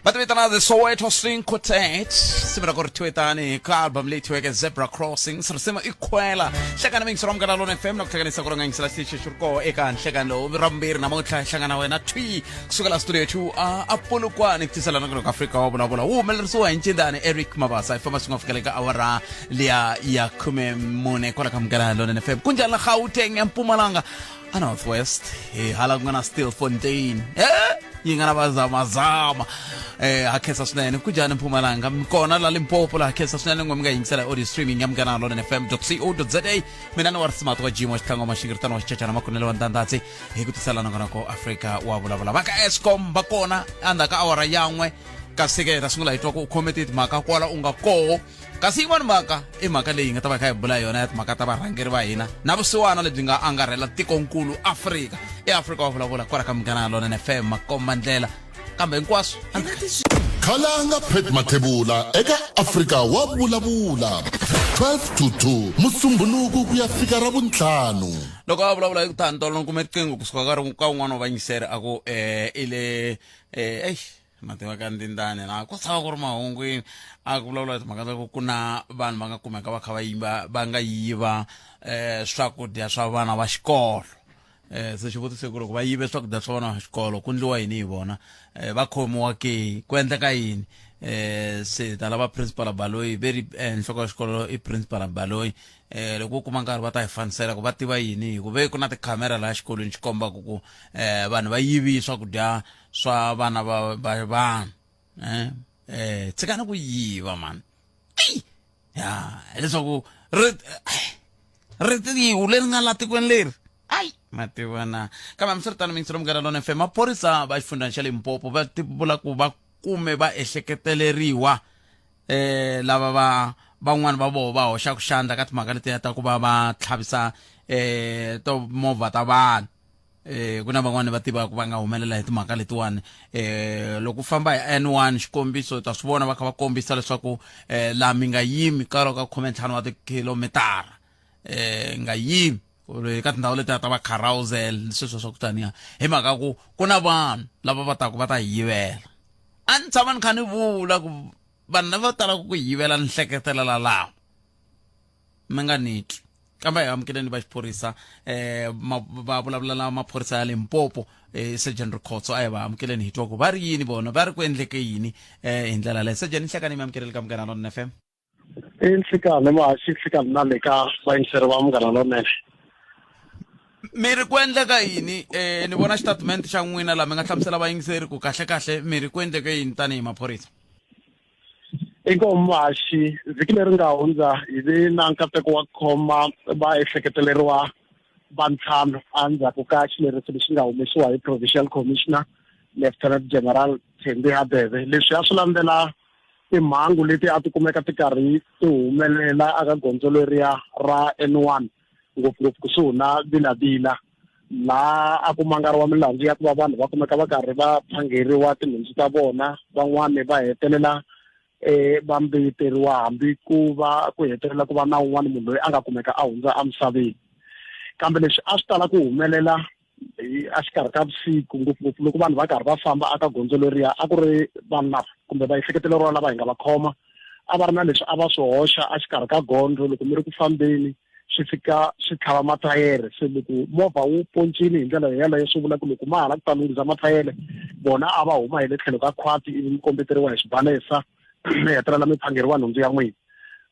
Va ti vitana The Soweto String Quartet. Risimu ra ku ri thyiwe tani ka album leyi thyiweke Zebra Crossings. Risimu i Khwela. Hlekani mingisi ra Munghana Lona FM na ku hlanganisa ku ri nga yingisela xitichi xi ri koho eka nhlekani lowu ra vumbirhi namuntlha hi hlangana wena thwi kusukela studio 2 a a Polokwane ku tisela na ku Afrika wa vulavula wu humelerisiwa hi ncindani Eric Mabasa hi famba swi nga fikela eka awara liya ya 14 kwala ka Munghana Lona FM. Kunjani la Gauteng eMpumalanga a North West hi hala ku nga na Stilfontein yi nga na vazamazama ha khensa swinene ku njhani Mpumalanga mi kona la Limpopo la ha khensa swinene n'we mi nga yingisela audio streaming ya Munghana Lonene FM co za. Mina ni wa risimato wa jimo xitlhango wa maxingiritano wa xichachana makunele wa ndandatsi hi ku tisela nongonoko Afrika wa vulavula. Va ka Eskom va kona endzhaku ka awara yan'we, kasi ke hi ta sungula hi twa ku u khome ti timhaka kwala u nga koho. Kasi yin'wana mhaka i mhaka leyi hi nga ta va hi kha hi bula yona ya timhaka ta varhangeri va hina na vusiwana lebyi nga angarhela tikonkulu Afrika. I Afrika wa vulavula kwala ka Munghana Lonene FM makomba ndlela kambe hinkwaswo. Khalanga Pat Mathebula eka Afrika wa vulavula 12 to 2 Musumbhunuku ku ya fika Ravuntlhanu. Loko a vulavula hi ku tani tolo ni kume riqingho kusuka ka ka un'wana wa vayingiseri a ku i le eish ma tiva ka ndindani na ku tshama ku ri mahungwini a ku vulavula timhaka ta ku ku na vanhu va nga kumeka va kha va yiva va nga yiva swakudya swa vana va xikolo. Se xivutiso ku loko va yive swakudya swa vana va xikolo ku ndliwa yini hi vona, va khomiwa ke ku endleka yini? Se ta lava principal Baloyi ve ri nhloko ya xikolo i principal Baloyi, loko vo kuma nkarhi va ta hi fanisela ku va tiva yini hi ku ve ku na tikhamera laha xikolweni xi kombaka ku vanhu va yivi swakudya swa vana va va vanhu. Tshikani ku yiva mani. Ya hileswaku ri ri tiyiwu leri nga la tikweni leri ai ma tiva na. Kambe hambiswiritano miyingiselo Munghana Lona FM, maphorisa va xifundzheni xa Limpopo va vula ku va kume va ehleketeleriwa lava va van'wani va voho va hoxaka xandla ka timhaka letiya ta ku va va tlhavisa to movha ta vanhu. Ku na van'wani va tivaka va nga humelela hi timhaka letiwani. Loko u famba hi N1 xikombiso ta swi vona va kha va kombisa leswaku laha mi nga yimi ka ka 15 wa tikhilomitara, nga yimi ka tindhawu letiya ta va carousel sweswo swa ku taniya, hi mhaka ku ku na vanhu lava va taku va ta yivela. A ni tshama ni kha ni vula ku vanhu lava talaka ku yivela ni hleketelela laha mi nga ni twi, kambe hi amukeleni va xiphorisa va vulavula na maphorisa ya Limpopo, Sergeant Rikhotso. A hi va amukeleni hi twa ku va ri yini vona, va ri ku endleke yini hi ndlela leyi. Sergeant, nhlekani mi amukeleli ka Munghana Lonene FM. I nhlikani muhaxi, nhlikani na le ka vayingiseri va Munghana Lonene. Mi ri ku endleka yini? Ni vona xitatimende xa n'wina laha mi nga hlamusela vayingiseri ku kahle kahle mi ri ku endleke yini tanihi maphorisa. Inkomu muhaxi, vhiki leri nga hundza hi ve na nkateko wa khoma va ehleketeleriwa va ntlhanu endzhaku ka xileriso lexi nga humesiwa hi Provincial Commissioner Lieutenant General Thembi Hadebe. Leswi a swi landzela timhangu leti a ti kumeka ti karhi ti humelela eka gondzo leriya ra N1, ngopfungopfu kusuhi na Vilavila, laha a ku mangariwa milandzu ya ku va vanhu va kumeka va karhi va phangheriwa tinhundzu ta vona, van'wani va hetelela va mbeyeteriwa hambi ku va ku hetelela ku va na un'wana munhu loyi a nga kumeka a hundza emisaveni. Kambe leswi a swi tala ku humelela exikarhi ka vusiku, ngopfungopfu loko vanhu va karhi va famba eka gondzo leriya, a ku ri vanhu lava kumbe vaehleketeleriwa lava hi nga va khoma a va ri na leswi a va swi hoxa exikarhi ka gondzo loko mi ri ku fambeni, swi fika swi tlhava mathayere. Se loko movha wu poncile hi ndlela yeleyo, swi vula ku loko ma ha la ku ta lunghisa mathayele, vona a va huma hi le tlhelo ka khwati ivi mi kombeteriwa hi swibalesa, mi hetelela mi phangheriwa nhundzu ya n'wina.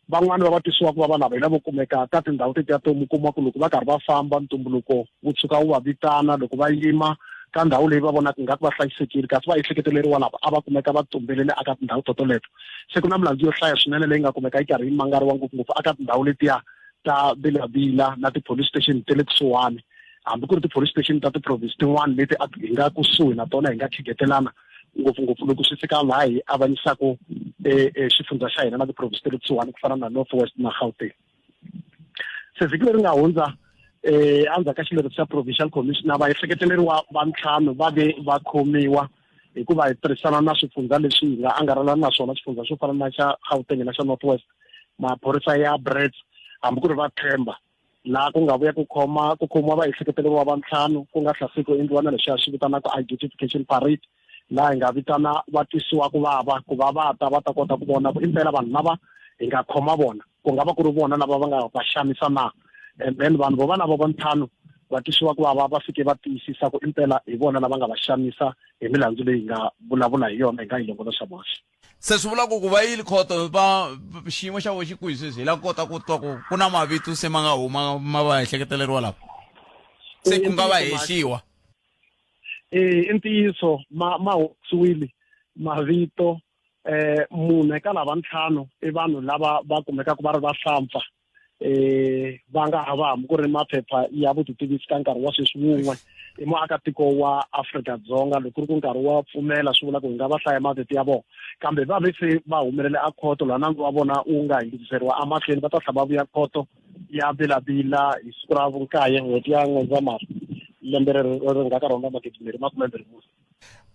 Van'wani va va twisiwa ku vava lava hi lavo kumeka ka tindhawu tetiya to mi kuma ku loko va karhi va famba ntumbuluko wu tshuka wu va vitana, loko va yima ka ndhawu leyi va vonaka ingaku va hlayisekile, kasi va ehleketeleriwa lava a va kumeka va tumbelele eka tindhawu totoleto. Se ku na milandzu yo hlaya swinene leyi nga kumeka yi karhi yi mangariwa ngopfungopfu eka tindhawu letiya ta Vilavila na ti-police station ta le kusuhani, hambi ku ri ti-police station ta ti-province tin'wana leti a hi nga kusuhi na tona, hi nga khigetelana ngopfungopfu loko swi fika laha hi avanyisaka xifundza xa hina na ti-province ta le kusuhani ku fana na North West na Gauteng. Se vhiki leri nga hundza endzhaku ka xileriso xa Provincial Commissioner, va ehleketeleriwa va ntlhanu va ve va khomiwa hikuva hi tirhisana na swifundza leswi hi nga angarhelana na swona, swifundza swo fana na xa Gauteng na xa North West, maphorisa ya Brits hambi ku ri va Themba, laha ku nga vuya ku khoma ku khomiwa vaehleketeleriwa va ntlhanu, ku nga hlasiki ku endliwa na leswiya swi vitanaka identification parade. Laha hi nga vitana va twisiwa ku vava ku va va ta va ta kota ku vona ku impela vanhu lava hi nga khoma vona ku nga va ku ri vona lava va nga va xanisa na. And then vanhu vo va lava va ntlhanu va twisiwa ku vava va fike va tiyisisa ku impela hi vona lava nga va xanisa hi milandzu leyi hi nga vulavula hi yona hi nga yi longoloxa muhaxi. Se swi vula ku ku va yile khoto va xiyimo xa vona xi kwihi sweswi? Hi lava ku kota ku twa ku ku na mavito se ma nga huma ma va ehleketeleriwa lava se ku nga va hexiwa. E i ntiyiso ma ma humesiwile mavito eh mune ka lava ntlhanu i vanhu lava va kumekaka va ri vahlampfa eh va nga hava hambi ku ri maphepha ya vutitivisi ka nkarhi wa sweswi. Wun'we i muakatiko wa Afrika-Dzonga, loko ku ri ku nkarhi wa pfumela swi vula ku hi nga va hlaya mavito ya vona, kambe va ve se va humelele a khoto laha nandzu wa vona wu nga hindziseriwa emahlweni. Va ta tlhela va vuya khoto ya Vilavila hi siku ra vunkaye n'hweti ya N'wendzamhala lembe ri ri nga ka rona 2024.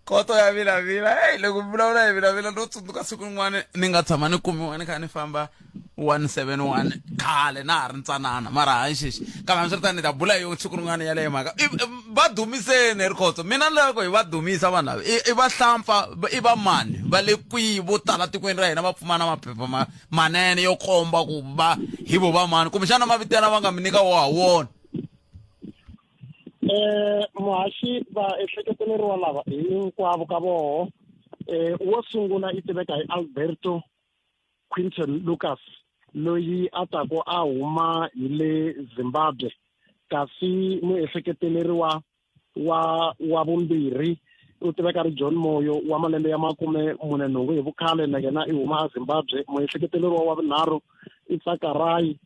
Koto ya Vilavila, hey, loko vulavula hi Vilavila no tsundzuka siku rin'wana ni nga tshama ni kumiwa ni kha ni famba 171 khale na ha ri ntsanana, mara hayi xexi. Kambe hambiswiritano ni ta bula hi yo siku rin'wana yaleyo mhaka. Va dumiseni Rikhotso, mina ni lava ku hi va dumisa vanhu lava. I vahlampfa, i va mani, va le kwihi? Vo tala tikweni ra hina va pfumala maphepha manene yo komba ku va hi vo va mani, kumbexana mavito ya lava nga mi nyika wo ha wona. Muhaxi, va ehleketeleriwa lava hinkwavo ka voho, wo sungula i tiveka hi Alberto Quinton Lucas, loyi a taku a huma hi le Zimbabwe, kasi muehleketeleriwa wa vumbirhi u tiveka ri John Moyo wa malembe ya 48 hi vukhale, na yena i huma a Zimbabwe. Muehleketeleriwa wa vunharhu i Tsakarai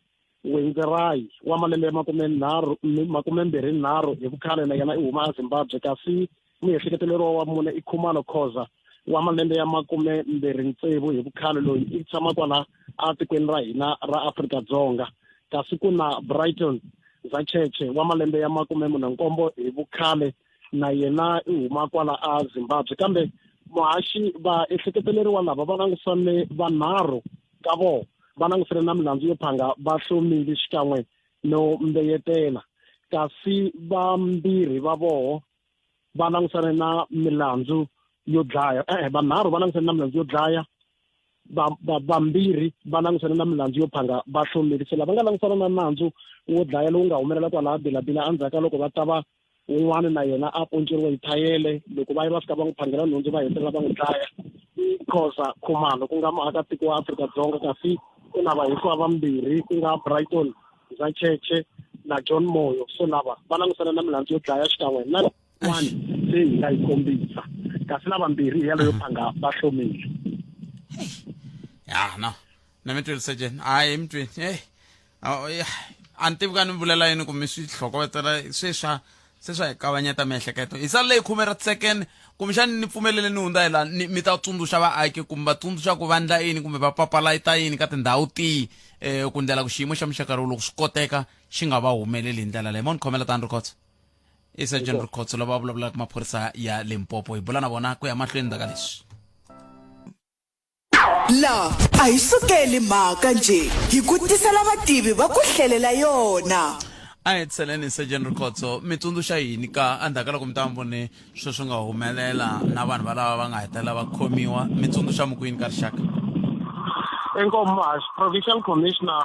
Wenzerai wa malembe ya 23 hi vukhale, na yena i huma a Zimbabwe, kasi muehleketeleriwa wa mune i Khumalo Khoza wa malembe ya 26 hi vukhale, loyi i tshama kwala atikweni ra hina ra Afrika-Dzonga, kasi ku na Brighton Zacheche wa malembe ya 47 hi vukhale, na yena i huma kwala a Zimbabwe. Kambe muhaxi, va ehleketeleriwa lava va langusane vanharhu ka vona va langusane na milandzu yo phanga va hlomile xikan'we no mbeyetela, kasi vambirhi va voho va langusane na milandzu yo dlaya. Vanharhu va langusane na milandzu yo dlaya, vambirhi va langusane na milandzu yo phanga va hlomile. Se lava nga langusana na nandzu wo dlaya lowu nga humelela kwalaha Bilabila endzhaku ka loko va ta va un'wana na yena a ponceriwe hi thayele, loko va ya va fika va n'wi phangela nhundzu va hetelela va n'wi dlaya, i Khoza Khumalo, ku nga muakatiko wa Afrika-Dzonga, kasi ku na vahisiwa vambirhi ku nga Brighton Zacheche na John Moyo. So lava va langusana na milandzu yo dlaya xikan'we na n'wana leyi hi nga yi kombisa, kasi lavambirhi hi yaleyo phanga va hlomile. Ya no na mi twile sejen, hayi mi twile. Hey, a ni tivi ka ni vulela yini ku mi swi hlokovetela se swa se swa hi kavanyeta miehleketo. Hi sale leyi khume ra second, kumbexani ni pfumelele ni hundza hi laha mi ta tsundzuxa vaaki kumbe va tsundzuxa ku va ndla yini kumbe va papalata yini ka tindhawu tihi ku ndlela ku xiyimo xa muxaka lowu loko swi koteka xi nga va humeleli hi ndlela leyi. Mo ni khomela tani Rikhotso, i Sergeant Rikhotso lava vulavulaka maphorisa ya Limpopo, hi bula na vona ku ya mahlweni ndzhaku ka leswi. La a hi sukeli mhaka njhe, hi ku tisela vativi va ku hlelela yona. A hi tiseleni Sergeant Rikhotso, mi tsundzuxa yini ka endzhaku ka loko mi ta mi vone sweswo swi nga humelela na vanhu valava va nga hetelela va khomiwa, mi tsundzuxa mi ku yini ka rixaka? Inkomu Muhaxi. Provincial Commissioner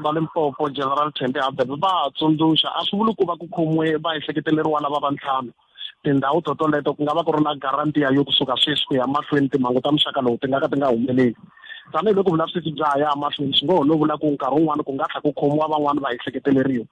va Limpopo General Thembi Hadebe va ha tsundzuxa, a swi vuli ku va ku khomiwe vaehleketeleriwa lava va ntlhanu tindhawu totoleto ku nga va ku ri na garantiya yo kusuka sweswi ku ya mahlweni timhangu ta muxaka lowu ti nga ka ti nga humeleli. Tanihiloko vulavisisi bya ha ya mahlweni, swi ngo ho no vula ku nkarhi wun'wani ku nga tlha ku khomiwa van'wani va ehleketeleriwa.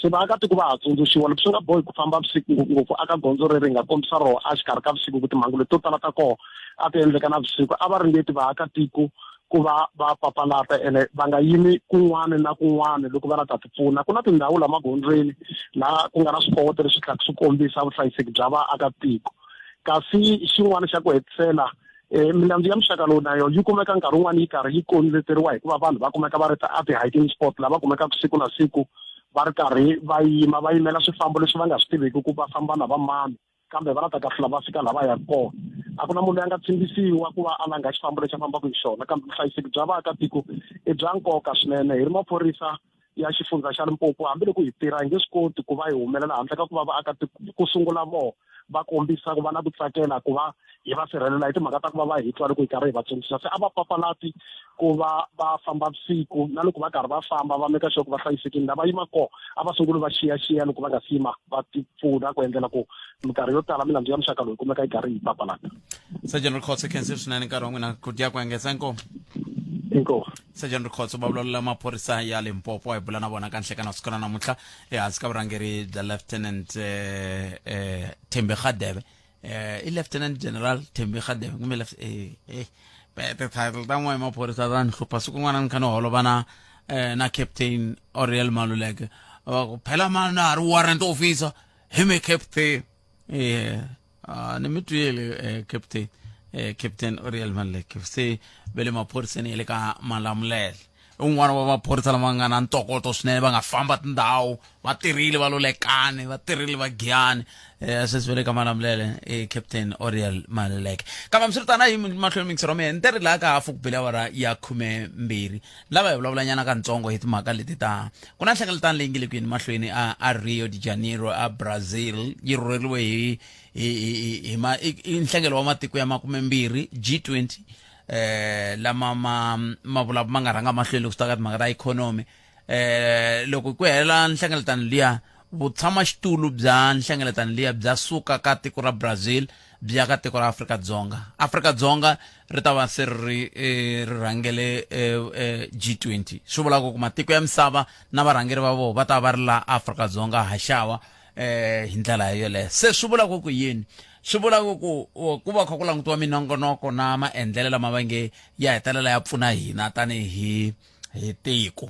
Se vaakatiko va ha tsundzuxiwa loko swi nga bohi ku famba vusiku, ngopfungopfu aka gondzo reri hi nga kombisa roho exikarhi ka vusiku, ku timhangu leti to tala ta koho a ti endleka na vusiku. A va ringeti vaakatiko ku va va papalata ene va nga yimi kun'wana na kun'wana loko va la ta tipfuna. Ku na tindhawu la magondzweni laha ku nga na swikoweto leswi tlhaka swi kombisa vuhlayiseki bya vaakatiko. Kasi xin'wana xa ku hetisela, milandzu ya muxaka lowu na yona yi kumeka nkarhi wun'wana yi karhi yi kondleteriwa hikuva vanhu va kumeka va ri a ti-hiking spot lava kumekaka siku na siku va ri karhi va yima va yimela swifambo leswi va nga swi tiviki ku va famba na va mani, kambe va la ta kahlula va fika laha va yaka kona. A ku na munhu loyi a nga tshembisiwa ku va a langha xifambo lexi a fambaka hi xona, kambe vuhlayiseki bya vaakatiko i bya nkoka swinene. Hi ri maphorisa ya xifundza xa Limpopo, hambiloko hi tirha hi nge swi koti ku va hi humelela handle ka ku va vaakatiko ku sungula voho. va kombisa ku va na ku tsakela ku va hi va sirhelela hi timhaka ta ku va va hi twa loko hi karhi hi va tsundzuxa se a va papalati ku va va famba vusiku na loko va karhi va famba va meka sure ku va hlayisekile la va yima kona a va sunguli va xiyaxiya loko va nga si yima va ti pfuna ku endlela ku minkarhi yo tala milandzu ya muxaka lowu yi kumeka yi karhi yi papalata Sergeant Rikhotso khensi swinene nkarhi wa n'wina ku dya ku engeza inkomu inkomu Sergeant Rikhotso va vulavula maphorisa ya Limpopo hi bula na vona ka nhlekani wa siku ra namuntlha ehansi ka vurhangeri bya Lieutenant eh, eh, Thembi Radebe eh, i Lieutenant General Thembi Radebe kumbe left eh, eh, ti-title ta n'we maphorisa ta ni hlupha siku rin'wana ni kha ni holova na eh, na Captain Oriel Maluleke va ku phela mani na ha ri warrant officer hi me captain eh Ah, ni mi twile eh, captain eh, captain Oriel Maleke se ve le maphoriseni ya le ka Malamulele i un'wana wa maphorisa lama nga na ntokoto swinene va nga famba tindhawu va tirhile va lolekani va tirhile va giyani eh, sweswi va le ka Malamulele i captain Oriel Maluleke kambe hambiswiritano a yi mahlweni mingisero wa mina ni teri laha ka hafu ku bile awara ya khumembirhi lava hi vulavulanyana kantsongo hi timhaka leti ta ku na nhlengeletano leyi nge le ku yeni mahlweni a, a rio de janeiro a brazil yi rhurheriwe hi hi hi hi ma i i nhlengelo wa matiko ya makumembirhi G20 eh lama ma ma vula ma nga rhanga mahlweni loko swi ta ka timhaka ta ikhonomi eh loko ku hela nhlengeletano liya vutshamaxitulu bya nhlengeletano liya bya suka ka tiko ra Brazil byi ya ka tiko ra Afrika-Dzonga Afrika-Dzonga ri ta va se ri eh, ri rhangele eh, eh, G20 swi vula ku matiko ya misava na varhangeri va vona va ta va ri la Afrika-Dzonga haxawa eh hi ndlela yoleyo se swi vula ku ku yini swi vula ku ku ku va kha ku langutiwa minongonoko na maendlelo lama va nge ya hetelela ya pfuna hina tanihi hi tiko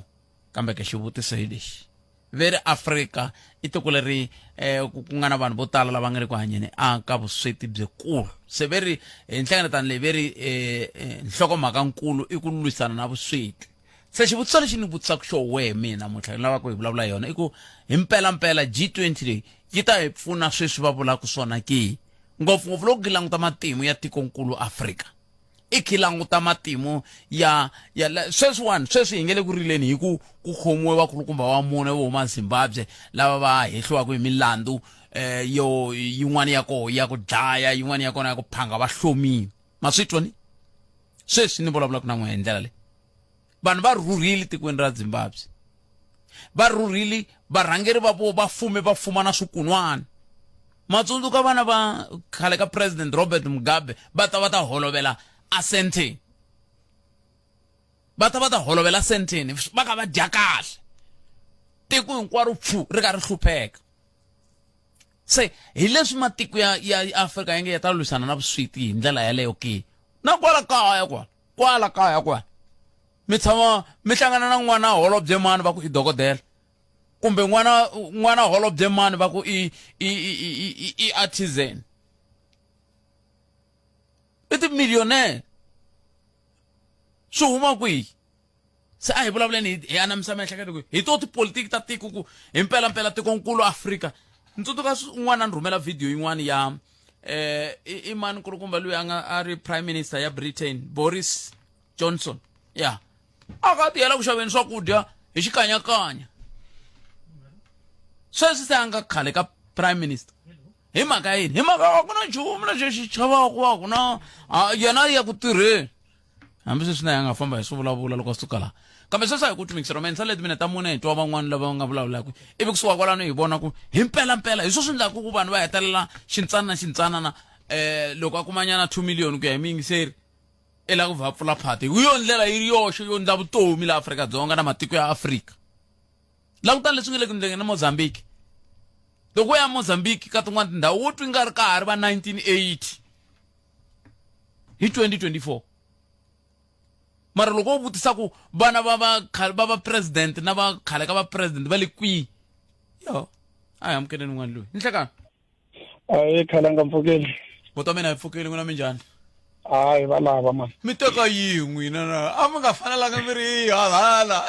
kambe ke xivutiso hi lexi ve ri Afrika i tiko leri eh, ku nga na vanhu vo tala lava nga le ku hanyeni a ka vusweti byikulu se ve ri hi nhlengeletano leyi ve ri eh, eh, nhlokomhakankulu i ku lwisana na vusweti se xivutiso lexi ni vutisaka xo wehe mina namuntlha ni lavaka hi vulavula yona i ku hi mpelampela G20 leyi yi ta hi pfuna sweswi va vulaka swona ke ngopfungopfu loko ki languta matimu ya tikonkulu Afrika i khi languta matimu ya ya sweswiwani sweswi hi nge le ku rileni hi ku ku khomiwe vakulukumba wa mune vo huma Zimbabwe lava va hehliwaka hi milandzu eh yo yin'wana ya koho ya ku dlaya yin'wana ya kona ya ku phanga va hlomiwe ma swi twa ni sweswi ni vulavulaka na n'wina hi ndlela leyi vanhu va rhurhile tikweni ra Zimbabwe va rhurhile varhangeri va vo va fume va fuma na swikunwana matsundzuka vana va khale ka president Robert Mugabe va ta va ta holovela asenteni va ta va ta holovela senteni va ka va dya kahle tiko hinkwaro pfu ri ka ri hlupheka se hi leswi matiko ya ya Afrika ya nge ya ta lwisana na vusweti hi ndlela yaleyo ke na kwala kaya kwala kwala kaya kwala mi tshama mi hlangana na n'wana holobye mani va ku i dokodela kumbe n'wana n'wana holobye mani va ku i i i i i artisan i ti-millionaire swi huma kwihi se a hi vulavuleni hi anamisa miehleketo ku hi to tipolitiki ta tiko ku hi mpelampela tikonkulu afrika ni tsundzuka un'wana a ni rhumela video yin'wana ya eh i mani nkulukumba loyi a nga a ri prime minister ya britain boris johnson ya a ka tiyela ku xaveni swakudya hi xikanyakanya sweswi se a nga khale ka prime minister hi mhaka yini hi mhaka a ku na nchumu lexi xi chavaka wa ku na yena ya ku tirheni hambi sweswi na ya nga famba hi swi vulavula loko a suka laha kambe sweswi a hi ku twi romance leti mina ta mune hi twa van'wana lava nga vulavulaka ivi kusuka kwalano hi vona ku hi mpelampela hi swo swi endlaka ku vanhu va hetelela xintsanana xintsanana um loko a kumanyana 2 million ku ya hi miyingiseri i lava ku va pfula phati hi yo ndlela yi ri yoxe yo ndla vutomi la Afrika-Dzonga na matiko ya Afrika langutani leswi nga le ku ndleni na Mozambique loko u ya Mozambique ka tin'wana tindhawu wo twi nga ri ka ha ri va 1980 hi 2024 mara loko u vutisa ku vana va va va va president na va khale ka va president va le kwihi yo a hi amukeleni un'wana loyi nhlekani ayi khalanga mpfukeli buti wa mina hi pfukeli n'wina minjhani hayi va lava mani mi teka yihi n'wina na a mi nga fanelanga mi ri hala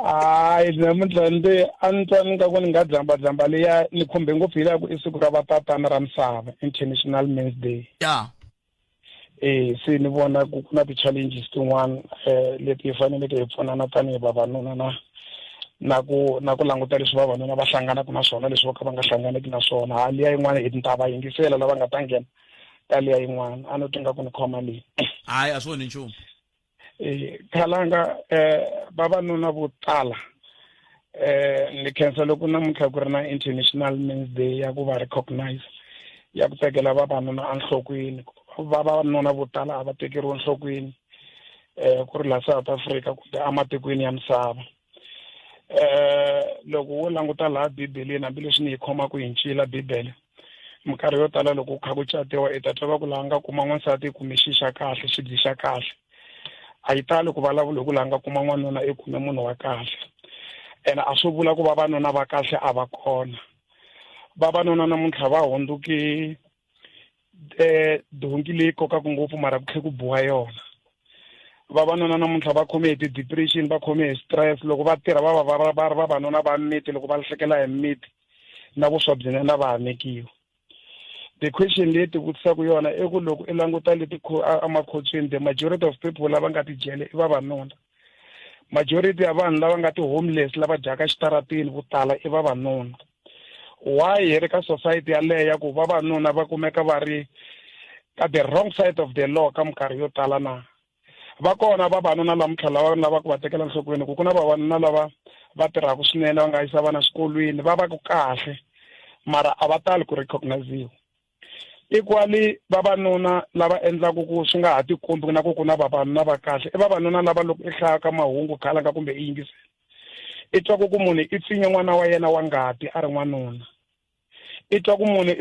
hayi namuntlha ndzi a ni twa ni nga ku ni nga dzamba dzamba liya ni khumbe ngopfu hi ku i siku ra vatatana ra misava international men's day ya eh se ni vona ku ku na ti-challenges tin'wana um leti hi faneleke hi pfunana tanihi vavanuna na Na ku na ku languta leswi vavanuna va hlanganaka na swona leswi vo ka va nga hlanganeki na swona ha liya yin'wana hi ta va yingisela lava nga ta nghena ka liya yin'wana a no twi nga ku ni khoma leyi hayi a swi onhi nchumu eh khalanga eh vavanuna vo tala eh ni khensa loko namuntlha ku ri na international men's day ya ku va recognize ya ku tekela vavanuna enhlokweni vavanuna vo tala a va tekeriwi enhlokweni eh ku ri la South Africa kumbe ematikweni ya misava eh loko wo languta laha bibeleni hambileswi ni yi khomaka hi ncila bibele minkarhi yo tala loko ku kha ku catiwa i ta twa va ku laha nga kuma n'wansati i kume xi xa kahle xibyi xa kahle a yi tali ku vulavula hi ku laha nga kuma n'wanuna i kume munhu wa kahle ene a swi vula ku vavanuna va kahle a va kona vavanuna namuntlha va hundzuke eh donki leyi kokaka ngopfu mara ku tlhe ku buwa yona vavanuna namuntlha va khome hi ti-depression va khome hi stress loko va tirha va va va va ri vavanuna va miti loko va lahlekela hi miti na vuswa byinene va hanekiwa the question leyi ti vutisaka yona i ku loko i languta leti emakhotsweni the majority of people lava nga tijele i vavanuna majority ya vanhu lava nga ti-homeless lava dyaka xitaratini vo tala i vavanuna why hi ri ka society yaleyo ya ku vavanuna va kumeka va ri ka the wrong side of the law ka minkarhi yo tala na va kona vavanuna lamuntlha lava lavaka va tekela nhlokweni ku ku na vavanuna lava va tirhaka swinene va nga yisa vana swikolweni va va ku kahle mara a va tali ku recogniziwa equally vavanuna lava endlaku ku swi nga ha tikombi na ku ku na vavanuna va kahle i vavanuna lava loko i hlaya ka mahungu khalanga kumbe i yingisela i twa ku ku munhu i pfinye n'wana wa yena wa ngati a ri n'wanuna i twa ku munhu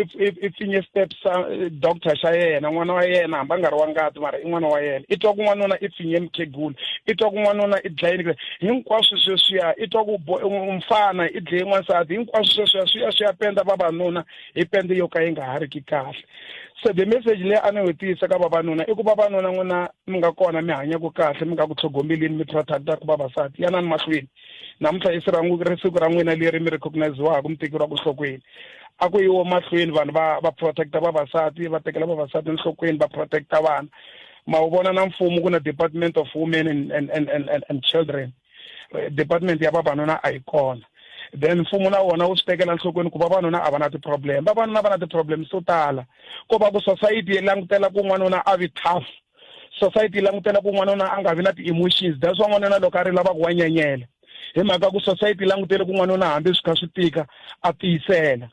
i pfinye step sa doctor xa yena n'wana wa yena hambi a nga ri wa ngati mara i n'wana wa yena i twa ku n'wanuna i pfinye mukhegula i twa ku n'wanuna i dlayini hinkwaswo sweswiya i twa ku mfana i dlaye n'wansati hinkwaswo sweswiya swi ya swi ya penda vavanuna hi pende yo ka yi nga ha ri ki kahle se the message leyi a ni yi tiyisa ka vavanuna i ku vavanuna n'wina mi nga kona mi hanyaka kahle mi nga ku tlhogomeleni mi protectaka vavasati yanani mahlweni namuntlha i ri siku ra n'wina leri mi recogniziwaka mi tekeriwaka nhlokweni a ku yiwo mahlweni vanhu va va protecta vavasati va tekela vavasati enhlokweni va protecta vana ma wu vona na mfumo ku na department of women and, and, and, and, and children department ya vavanuna a yi kona then mfumo na wona wu swi tekela nhlokweni ku vavanuna a va na ti-problem vavanuna va na ti-problems to tala ko va ku society yi langutela ku n'wanuna a vi tough society yi langutela ku n'wanuna a nga vi na ti-emotions that's why n'wanuna loko a ri lava ku wa nyenyela hi mhaka ku society yi langutele ku n'wanuna hambi swi kha swi tika a tiyisela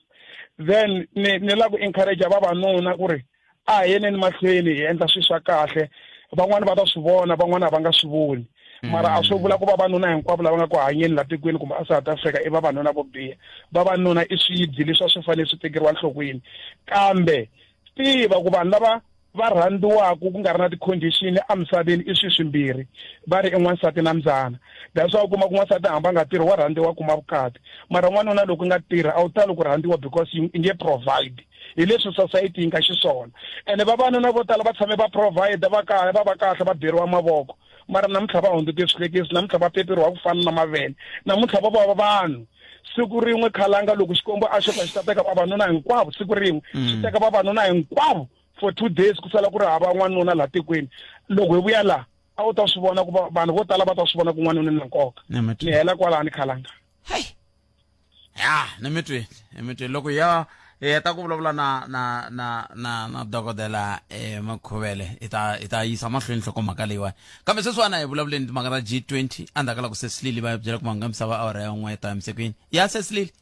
then ni ni lava ku encourage vavanuna ku ri a hi yeneni mahlweni hi endla swilo swa kahle van'wani va ta swi vona van'wani a va nga swi voni mara a swi vula ku vavanuna hinkwavo lava nga ku hanyeni la tikweni kumbe a South Africa i vavanuna vo biha vavanuna i swibyi leswi a swi fanele swi tekeriwa nhlokweni kambe tiva ku vanhu lava va rhandziwaka ku nga ri na ti-condition emisaveni i swi swimbirhi va ri i n'wansati na mbyana that's why u kuma ku n'wansati hambi a nga tirhi wa rhandziwa kuma vukati mara n'wanuna loko u nga tirhi a wu tali ku rhandziwa because i nge provide hi leswi society yi nga xiswona ene vavanuna vo tala va tshame va provide va kaya va va kahle va beriwa mavoko mara namuntlha va hundzuke swihlekisi namuntlha va peperiwa ku fana na mavele namuntlha va va vanhu siku rin'we khalanga loko xikwembu a xo ka xi ta teka vavanuna hinkwavo siku rin'we xi mm. teka vavanuna hinkwavo for two days ku sala ku ri hava n'wanuna laha tikweni loko hi vuya laha a wu ta swi vona ku vanhu vo tala va ta swi vona ku n'wanuna na nkoka ni hela kwalani khalanga ya ni mi twile ni mi twile loko ya hi heta ku vulavula na na na na na dokodela eh makhuvele i ta i ta yisa mahlweni nhlokomhaka leyiwani kambe sweswiwani a hi vulavuleni timhaka ta G20 endzhaku ka loko sesilili va byela ku mahungu ya misava awara ya n'we ta misekwini ya sesilili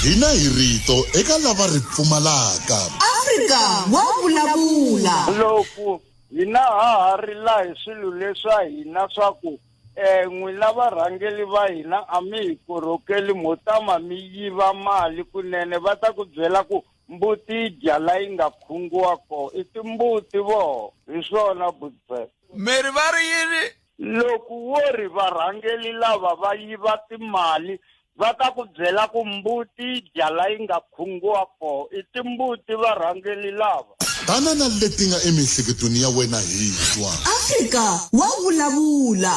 Hina hi rito eka lava ri pfumalaka. Afrika wa vulavula. Loko hina ha ha rila hi swilo leswa hina swa ku um n'wina varhangeli va hina a mi hi korhokeli mo tama mi yiva mali kunene va ta ku byela ku mbuti yi dya la yi nga khungiwa kona i timbuti voho hi swona budbet meri va ri yini loko wo ri varhangeli lava va yiva timali va ta ku byela ku mbuti yi dya la yi nga khungiwa koho i timbuti varhangeli lava Tana na leti nga emiehleketweni ya wena hi twa. Afrika wa vulavula.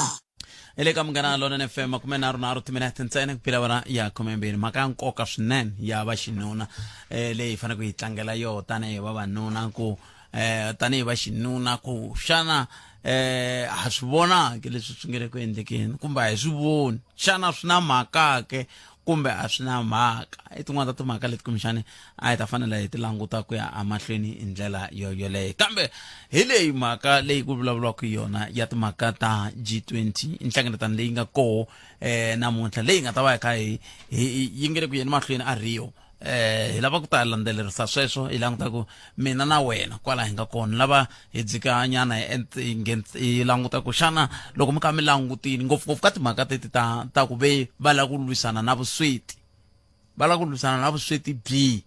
hi le ka munghana lonene fm 33 timinete ntsena ku pila vona ya khumembirhi mhaka ya nkoka swinene ya vaxinuna um leyi hi faneleke hi tlangela yoho tanihi vavanuna ku um tanihi va xinuna ku xana um ha swi vona ke leswi swi nge le ku endlekeni kumbe a hi swi voni xana swi na mhaka ke kumbe a swi na mhaka i tin'wana ta timhaka leti kumbexani a hi ta fanela hi ti languta ku ya emahlweni hi ndlela yo yoleyo kambe hi leyi mhaka leyi ku vulavuriwaka hi yona ya timhaka ta G20 i nhlengeletano leyi nga koho eh namuntlha leyi nga ta va hi kha hi yi nge le ku yeni mahlweni a Rio eh hi lava ku ta landzelerisa sweswo hi languta ku mina na wena kwala hi nga kona lava hi dzika nyana hi hi languta ku xana loko mi kha mi langutini ngopfungopfu ka timhaka teti ta ta ku ve va lava ku lwisana na vusweti va lava ku lwisana na vusweti byihi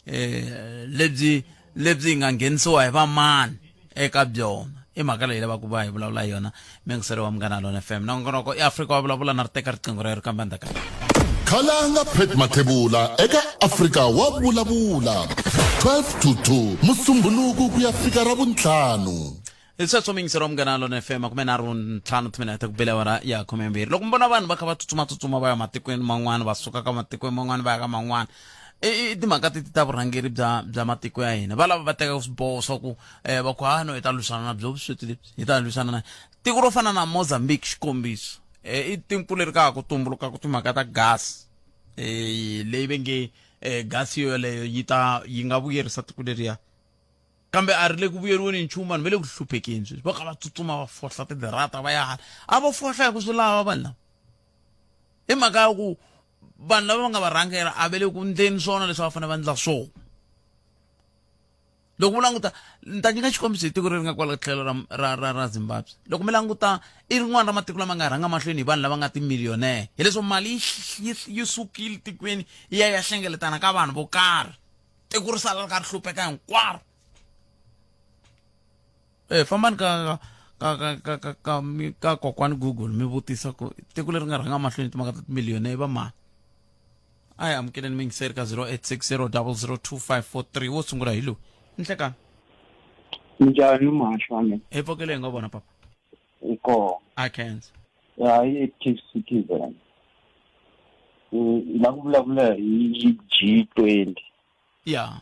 eh lebyi lebyi nga nghenisiwa hi vamani eka byona i mhaka leyi lavaka ku va hi vulavula hi yona mingiseri wa munghana lona fm nongonoko i afrika wa vulavula na ri teka riqingho rero kambe ndzhaku khalanga pet mathebula eka afrika wa vulavula 12 to 2 musumbhunuku ku ya fika ra vuntlhanu hi sweswo mingiseri wa munghana lona fm 35 timinete ku bele awara ya 12 loko mi vona vanhu va kha va tsutsuma-tsutsuma va ya matikweni man'wana va suka ka matikweni man'wana va ya ka man'wana i timhaka teti ta vurhangeri bya bya matiko ya hina va lava va tekaka swiboho swa ku um va ku hano hi ta lwisana na byo vusweti lebyi hi ta lwisana na tiko ro fana na mozambique xikombiso um i tiko leri ka ha ku tumbulukaka timhaka ta gas um leyi ve nge um gas yo yoleyo yi ta yi nga vuyerisa tiko leriya kambe a ri le ku vuyeriweni hi nchumu vanhu va le ku hluphekeni sweswi va kha va tsutsuma va fohla tidirata va ya hala a vo fohla hi ku swi lava vanhu lava hi mhaka ya ku vanhu lava va nga va rhangela a va le ku ndleni swona leswi va fanele va ndla swona loko u languta ni ta nyika xikombiso hi tiko leri nga kwala tlhelo ra ra ra ra Zimbabwe loko mi languta i rin'wana ra matiko lama nga rhanga mahlweni hi vanhu lava nga timillionaire hileswo mali yi yi sukile tikweni yi ya ya hlengeletana ka vanhu vo karhi tiko ri sala ri ka ri hlupheka hinkwaro e fambani ka ka ka ka ka ka ka kokwani google mi vutisa ku tiko leri nga rhanga mahlweni timhaka ta timiliyoni i va mani a hi amukeleni mingiseri ka 0860 002543 wo sungula hi lowu nhlekani Njhani muhaxi wa mina? Hi pfokele hi nga vona papa. Inkomu. A khensa. Ya hi active citizen. Ni la ku vulavula hi G20. Ya.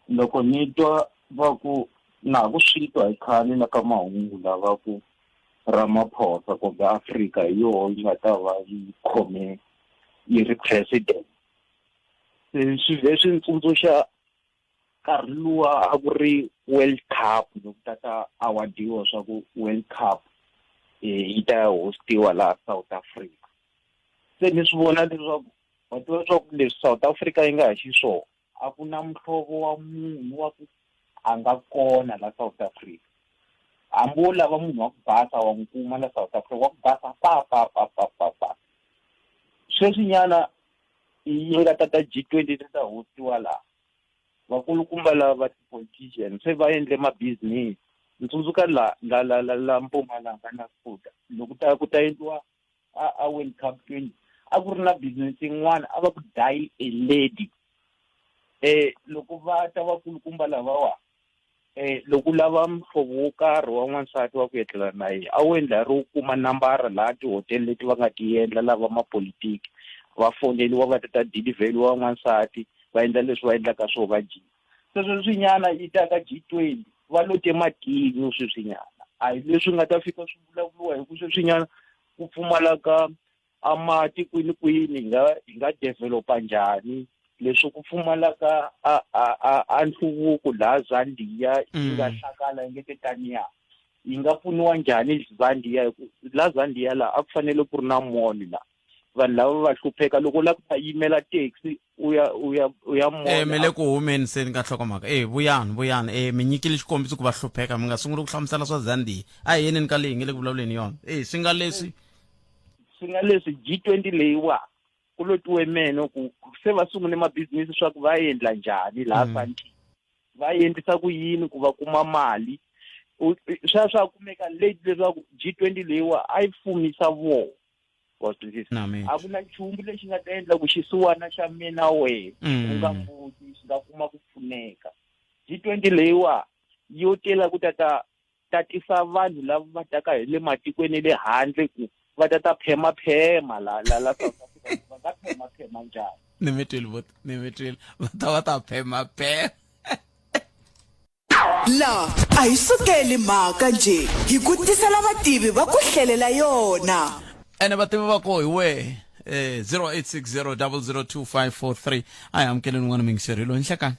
Loko ni twa va ku na ha ku swi twa hi khale la ka mahungu lava ku Ramaphosa kumbe Afrika hi yoho yi nga ta va yi khome yi ri president. Se swi vhe swi ni tsundzuxa nkarhi luwa a ku ri World Cup loko ta ta award-iwa swa ku World Cup yi ta ya host-iwa laha South Africa. Se ni swi vona leswaku wa tiva leswaku leswi South Africa yi nga ha xiswona a ku na muhlovo wa munhu wa ku a nga kona la South Africa hambi wo lava munhu wa ku basa wa n'wi kuma la South Africa wa ku basa pa pa pa pa pa pa sweswinyana yi nga ta ta G20 ta ta hostiwa laha vakulukumba lava va ti-politician se va endle ma-business ni tsundzuka la la la la la Mpumalanga na Futa loko ta ku ta endliwa a a World Cup 20 a ku ri na business yin'wana a va ku dial a lady eh loko va ta vakulukumba lavawa eh loko u lava muhlovo wo karhi wa n'wansati wa ku etlela na yena a wu endla ri u kuma nambara laha tihotele leti va nga ti endla lava mapolitiki va foneliwa va ta ta dilivheliwa n'wansati va endla leswi va endlaka swo va jika se sweswinyana yi ta ka G20 va lote matino sweswinyana a hi leswi nga ta fika swi vulavuriwa hi ku sweswinyana ku pfumala ka a mati kwini kwini hi nga hi nga developa njhani leswi ku pfumalaka a a a a nhluvuko laha Zambia yi nga hlakala yi nge te taniya yi nga pfuniwa njhani Zambia hi ku la Zambia la a ku fanele ku ri na mall la vanhu lava va hlupheka loko u lava ku ta yimela taxi u ya u ya u ya mall Eh, mi le ku humeni se ni ka nhlokomhaka eh vuyani vuyani eh mi nyikile xikombiso ku va hlupheka mi nga sunguli ku hlamusela swa Zambia a hi yeneni ka leyi nge le ku vulavuleni yona eh swi nga leswi swi nga leswi G20 leyiwa ku lotiwe meno ku se va sungule mabizinisi swa ku va endla njhani laha Sandton va endlisa ku yini ku va kuma mali swa swa kumeka late leswaku G20 leyiwa a yi fumisa vona wa swi twisisa a ku na nchumu lexi nga ta endla ku xisiwana xa mina wehe u nga mbuti xi nga kuma ku pfuneka G20 leyiwa yo tela ku ta ta tatisa vanhu lava va taka hi le matikweni le handle ku va ta ta phemaphema la la la South Africa va nga phemaphema njhani ni mi twile vot ni mi twile va ta va ta phemaphema. La a hi sukeli mhaka njhe hi ku tisela vativi va ku hlelela yona. Ene vativi va koho hi wehe eh 0860 002543 a hi amukeleni un'wana muyingiseri loyi nhlekani.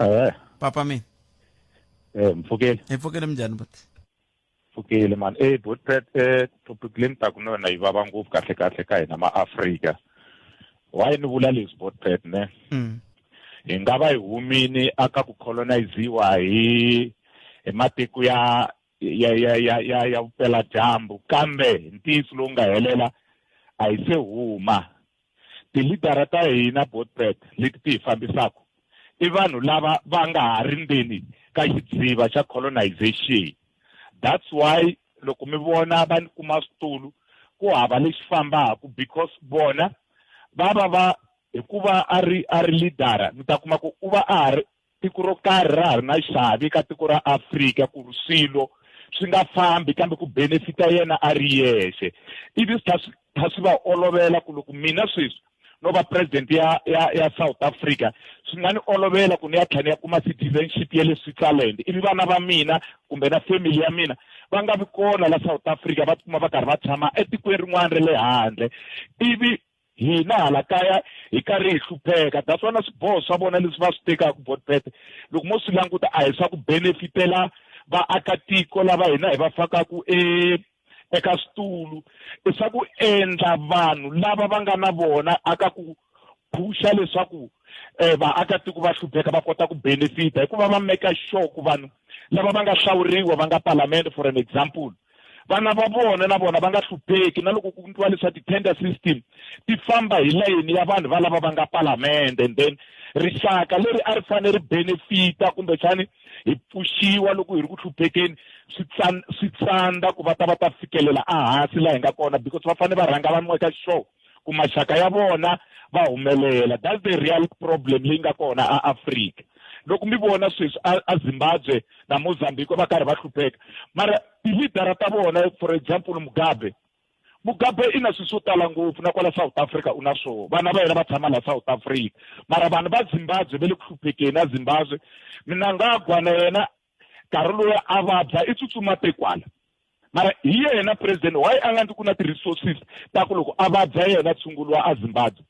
Eh. Papa mina. Eh mpfukele. Hi pfukele minjhani buti? Pfukile mani. Eh buti Pet eh topic leyi ni taku na yona yi vava ngopfu kahle kahle ka hina maAfrika. Why ni vula leswi buti Pet ne? Hi nga va hi humini aka ku coloniziwa hi hi matiko ya ya ya ya ya ya vupeladyambu kambe ntiyiso lowu nga helela a hi se huma tilidara ta hina botpet leti ti hi fambisaka i vanhu lava va nga ha ri ndzeni ka xidziva xa colonization that's why loko mi vona va ni kuma switulu ku hava lexi fambaka because vona va va va hikuva a ri a ri leadera mi ta kuma ku u va a ha ri tiko ro karhi ra ha ri na xavi ka tiko ra Afrika ku ri swilo swi nga fambi kambe ku benefita yena a ri yexe ivi swi tlha swi tlha swi va olovela ku loko mina sweswi no va president ya ya ya South Africa swi nga ni olovela ku ni ya tlhela ni ya kuma citizenship ya le Switzerland ivi vana va mina kumbe na family ya mina va nga vi kona la South Africa va tikuma va karhi va tshama etikweni rin'wana ra le handle ivi hina hala kaya hi karhi hi hlupheka that's why na swiboho swa vona leswi va swi tekaka botbet loko mo swi languta a hi swa ku benefitela vaakatiko lava hina hi va fakaku e eka switulu i swa ku endla vanhu lava va nga na vona aka ku phusha leswaku um vaakatiko va hlupheka va kota ku benefita hikuva va make sure ku vanhu lava va nga hlawuriwa va nga palamende for an example vana va vona na vona va nga hlupheki na loko ku endliwa leswa ti-tender system ti famba hi layeni ya vanhu valava va nga palamende and then rixaka leri a ri fanele ri benefita kumbexani hi pfuxiwa loko hi ri ku hluphekeni swi swi tsandza ku va ta va ta fikelela ehansi laha hi nga kona because va fanele va rhanga va nweka sure ku maxaka ya vona va humelela that's the real problem leyi nga kona aAfrika loko mi vona sweswi a Zimbabwe na Mozambique va karhi va hlupheka mara ti-leadera ta vona for example Mugabe Mugabe i na swilo swo tala ngopfu na kwala South Africa u na swona vana va yena va tshama la South Africa mara vanhu va Zimbabwe va le ku hluphekeni a Zimbabwe Mnangagwa na yena nkarhi loyi a vabya i tsutsuma te kwala mara hi yena president why a nga ndzi ku na ti-resources ta ku loko a vabya yena tshunguriwa a Zimbabwe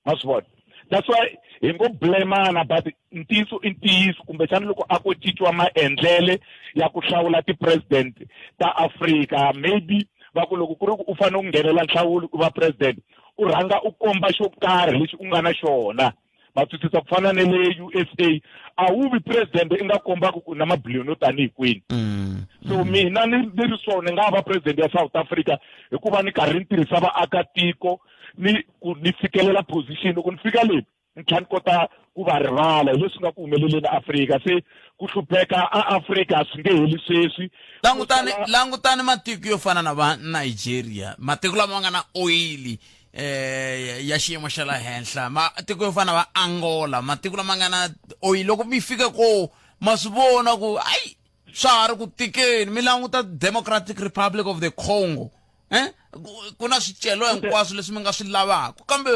ma swi vona that's why hi ngo blemana but ntiyiso i ntiyiso kumbexana loko a ko cinciwa maendlele ya ku hlawula ti-president ta Afrika maybe va ku loko ku ri ku u fanele u nghenela nhlawulo ku va president u rhanga u komba xo karhi lexi u nga na xona ma twisisa ku fana na le USA a wu vi president i nga kombaka ku na mabiliyoni yo tanihi kwini so mina ni ni ri swona ni nga va president ya South Africa hikuva ni karhi ni tirhisa vaakatiko ni ku ni fikelela position loko ni fika le ni tlhela ni kota ku va rivala hi leswi nga ku humeleleni Afrika se ku hlupheka a Afrika swi nge heli sweswi langutani langutani matiko yo fana na va Nigeria matiko lama nga na oyili eh ya xiyimo xa le henhla matiko yo fana na va Angola matiko lama nga na oyili loko mi fika ko ma swi vona ku ayi swa ha ri ku tikeni mi languta Democratic Republic of the Congo eh ku na swicelwa hinkwaswo leswi mi nga swi lavaka kambe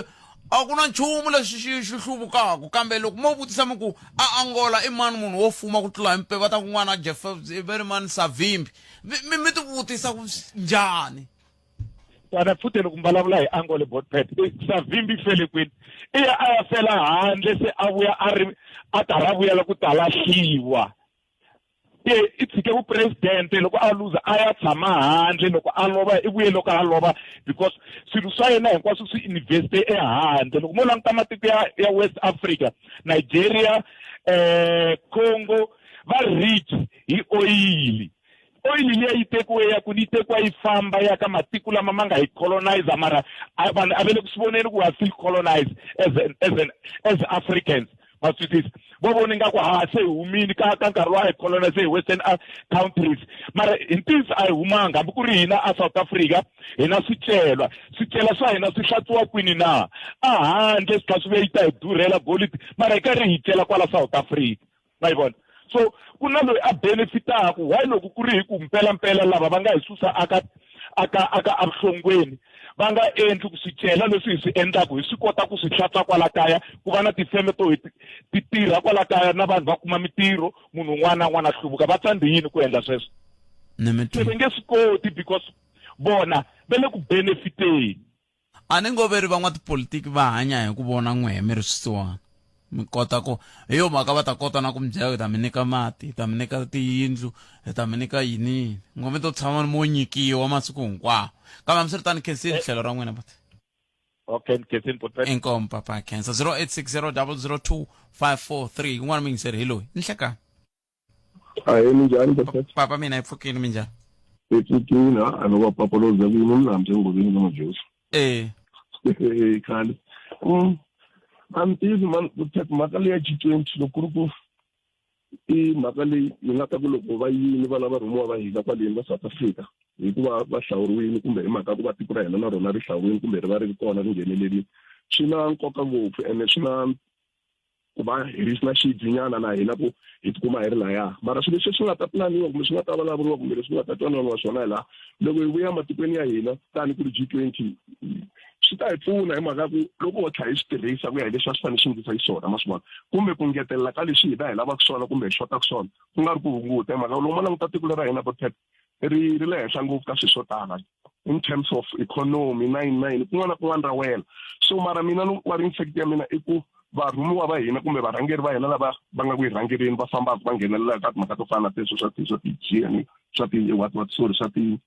a ku na nchumu lexi xi xi hluvukaka kambe loko mo vutisa mi ku a Angola i mani munhu wo fuma ku tlula himpe va ta ku n'wana Jeff va ri mani Savimbi mi mi ti vutisa ku njhani twana futhi loko mi vulavula hi Angola Botpet Savimbi fele kwini i ya a ya fela handle se a vuya a ri a ta ra vuyela ku ta lahliwa e i tshike vupresidente loko a luza a ya tshama handle loko a lova i vuye loko a lova because swilo swa yena hinkwaswo swi investe ehandle loko mo languta matiko ya ya West Africa Nigeria eh Congo va rich hi oyili oyili liya yi tekiwe ya ku yi tekiwa yi famba ya ka matiko lama ma nga hi colonizer mara vanhu a va le ku swi voneni ku we are still colonized as an, as an, as Africans ma swi twisisa vo vona ingaku ha se hi humile ka ka nkarhi lowu a hi colonize hi western countries mara hi ntiyiso a hi humanga hambi ku ri hina a South Africa hina swicelwa swicelwa swa hina swi hlantswiwa kwini na a handle swi tlha swi vuya yi ta hi durhela golidi mara hi karhi hi cela kwala South Africa ma yi vona so ku na loyi a benefitaku why loko ku ri hi ku mpelampela lava va nga hi susa aka aka aka avuhlongweni va nga endli ku swichela leswi hi swi endlaka hi swi kota ku swi hlantswa kwala kaya ku va na tifeme to hi ti tirha kwala kaya na vanhu va kuma mitirho munhu un'wana na un'wana a hluvuka va tsandze yini ku endla sweswo se va nge swi koti because vona va le ku benefiteni A ni ngo ve ri van'watipolitiki va hanya hi ku vona n'wehe mi ri swisiwana mi kota ku hi yo mhaka va ta kota na ku mi byela ku hi ta mi nyika mati hi ta mi nyika tiyindlu hi ta mi nyika yini yini ngo mi to tshama mo nyikiwa masiku hinkwawo kambe hambiswiritano khensini tlhelo ra n'wina buti okay khensini buti inkomu papa khensa 0860 002 543 yin'wana muyingiseri hi loyi ni hlekani Ahee, minjhani Pastor? Papa mina hi pfukile minjhani? Hi pfukile, a no va papa lowu za ku yima minambi enghoveni ka majosi. Eh. Eh, khale. A ni tivi man ku teka mhaka leyi ya G20 loko ku ri ku i mhaka leyi yi nga ta ku loko va yini va lava rhumiwa va hina kwaleni va South Africa hikuva va hlawuriwile kumbe hi mhaka ku va tiko ra hina na rona ri hlawuriwile kumbe ri va ri ri kona ri nghenelerile swi na nkoka ngopfu ene swi na ku va hi ri na xidzinyana na hina ku hi tikuma hi ri laya mara swilo leswi swi nga ta pulaniwa kumbe swi nga ta vulavuriwa kumbe leswi nga ta twananiwa swona hi laha loko hi vuya matikweni ya hina tani ku ri G 20 swi ta hi pfuna hi mhaka ku loko ho tlha hi swi tirhisa ku ya hi leswi a swi fanele swi endlisa xiswona ma swi vona kumbe ku ngetelela ka leswi hina hi lavaka swona kumbe hi xotaka swona ku nga ri ku hunguta hi mhaka loko mo languta tiko lera hina botep ri ri le henhla ngopfu ka swilo swo tala in terms of economy nine nine kun'wana na kun'wana ra wela so mara mina no worrying fact ya mina i ku varhumiwa va hina kumbe varhangeri va hina lava va nga ku hi rhangeleni va fambaka va nghenelela ka timhaka to fana na teso swa ti swa ti-G swa ti what what sorry swa ti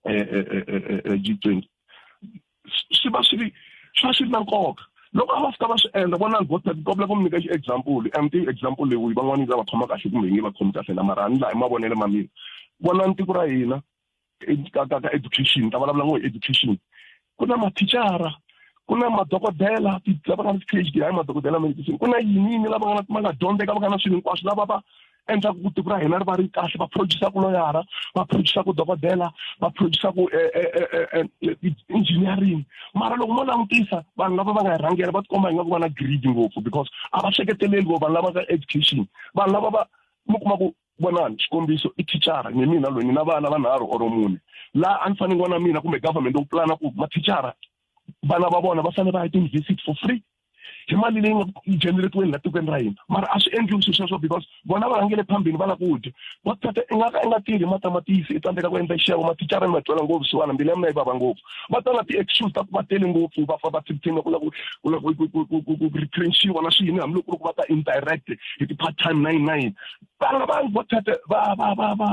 eh, eh, eh, G20 swi va swi ri swi va swi ri na nkoka loko a va fika va swi endla vonani bota kombela ku mi nyika example a mi tivi example leyi van'wana yi nga va khoma kahle kumbe yi nge va khomi kahle na mara a ni laha hi mavonelo ma mina vonani tiko ra hina ka ka ka education ta vulavula ngo hi education ku na mathicara ku na madokodela lava nga na ti-PhD hayi madokodela medicine ku na yini yini lava nga na ma nga dyondzeka va nga na swilo hinkwaswo lava va endlaku ku tiko ra hina ri va ri kahle va producer-ku loyara va producer-ku dokodela va producer-ku eh, eh, eh, engineering mara loko mo langutisa vanhu lava va nga hi rhangela va tikomba ingaku va na greed ngopfu because a va hleketeleli vo vanhu lava ka education vanhu lava va mi kuma ku vonani xikombiso i thicara ni mina loyi ni na vana vanharhu or mune laha a ni fanele n'wana mina kumbe government wu pulana ku mathicara vana va vona va fanele va ya tiyunivhesiti for free hi mali leyi nga generatiweni la tikweni ra hina mara a swi endliwi swilo sweswo because vona va rhangele phambili va lava ku dya va tata i nga ka i nga tirhi matamatisi i tsandzeka ku endla xixevo mathicara ni va twela ngopfu swin'wana mbilu ya mina yi vava ngopfu va ta na ti-excuse ta ku va tele ngopfu va fa va tshikithini ku lava ku lava ku retrenchiwa na swiyini hambiloko ku ri ku va ta indirect hi ti-part time 99 vana vanhu vo tete va va va va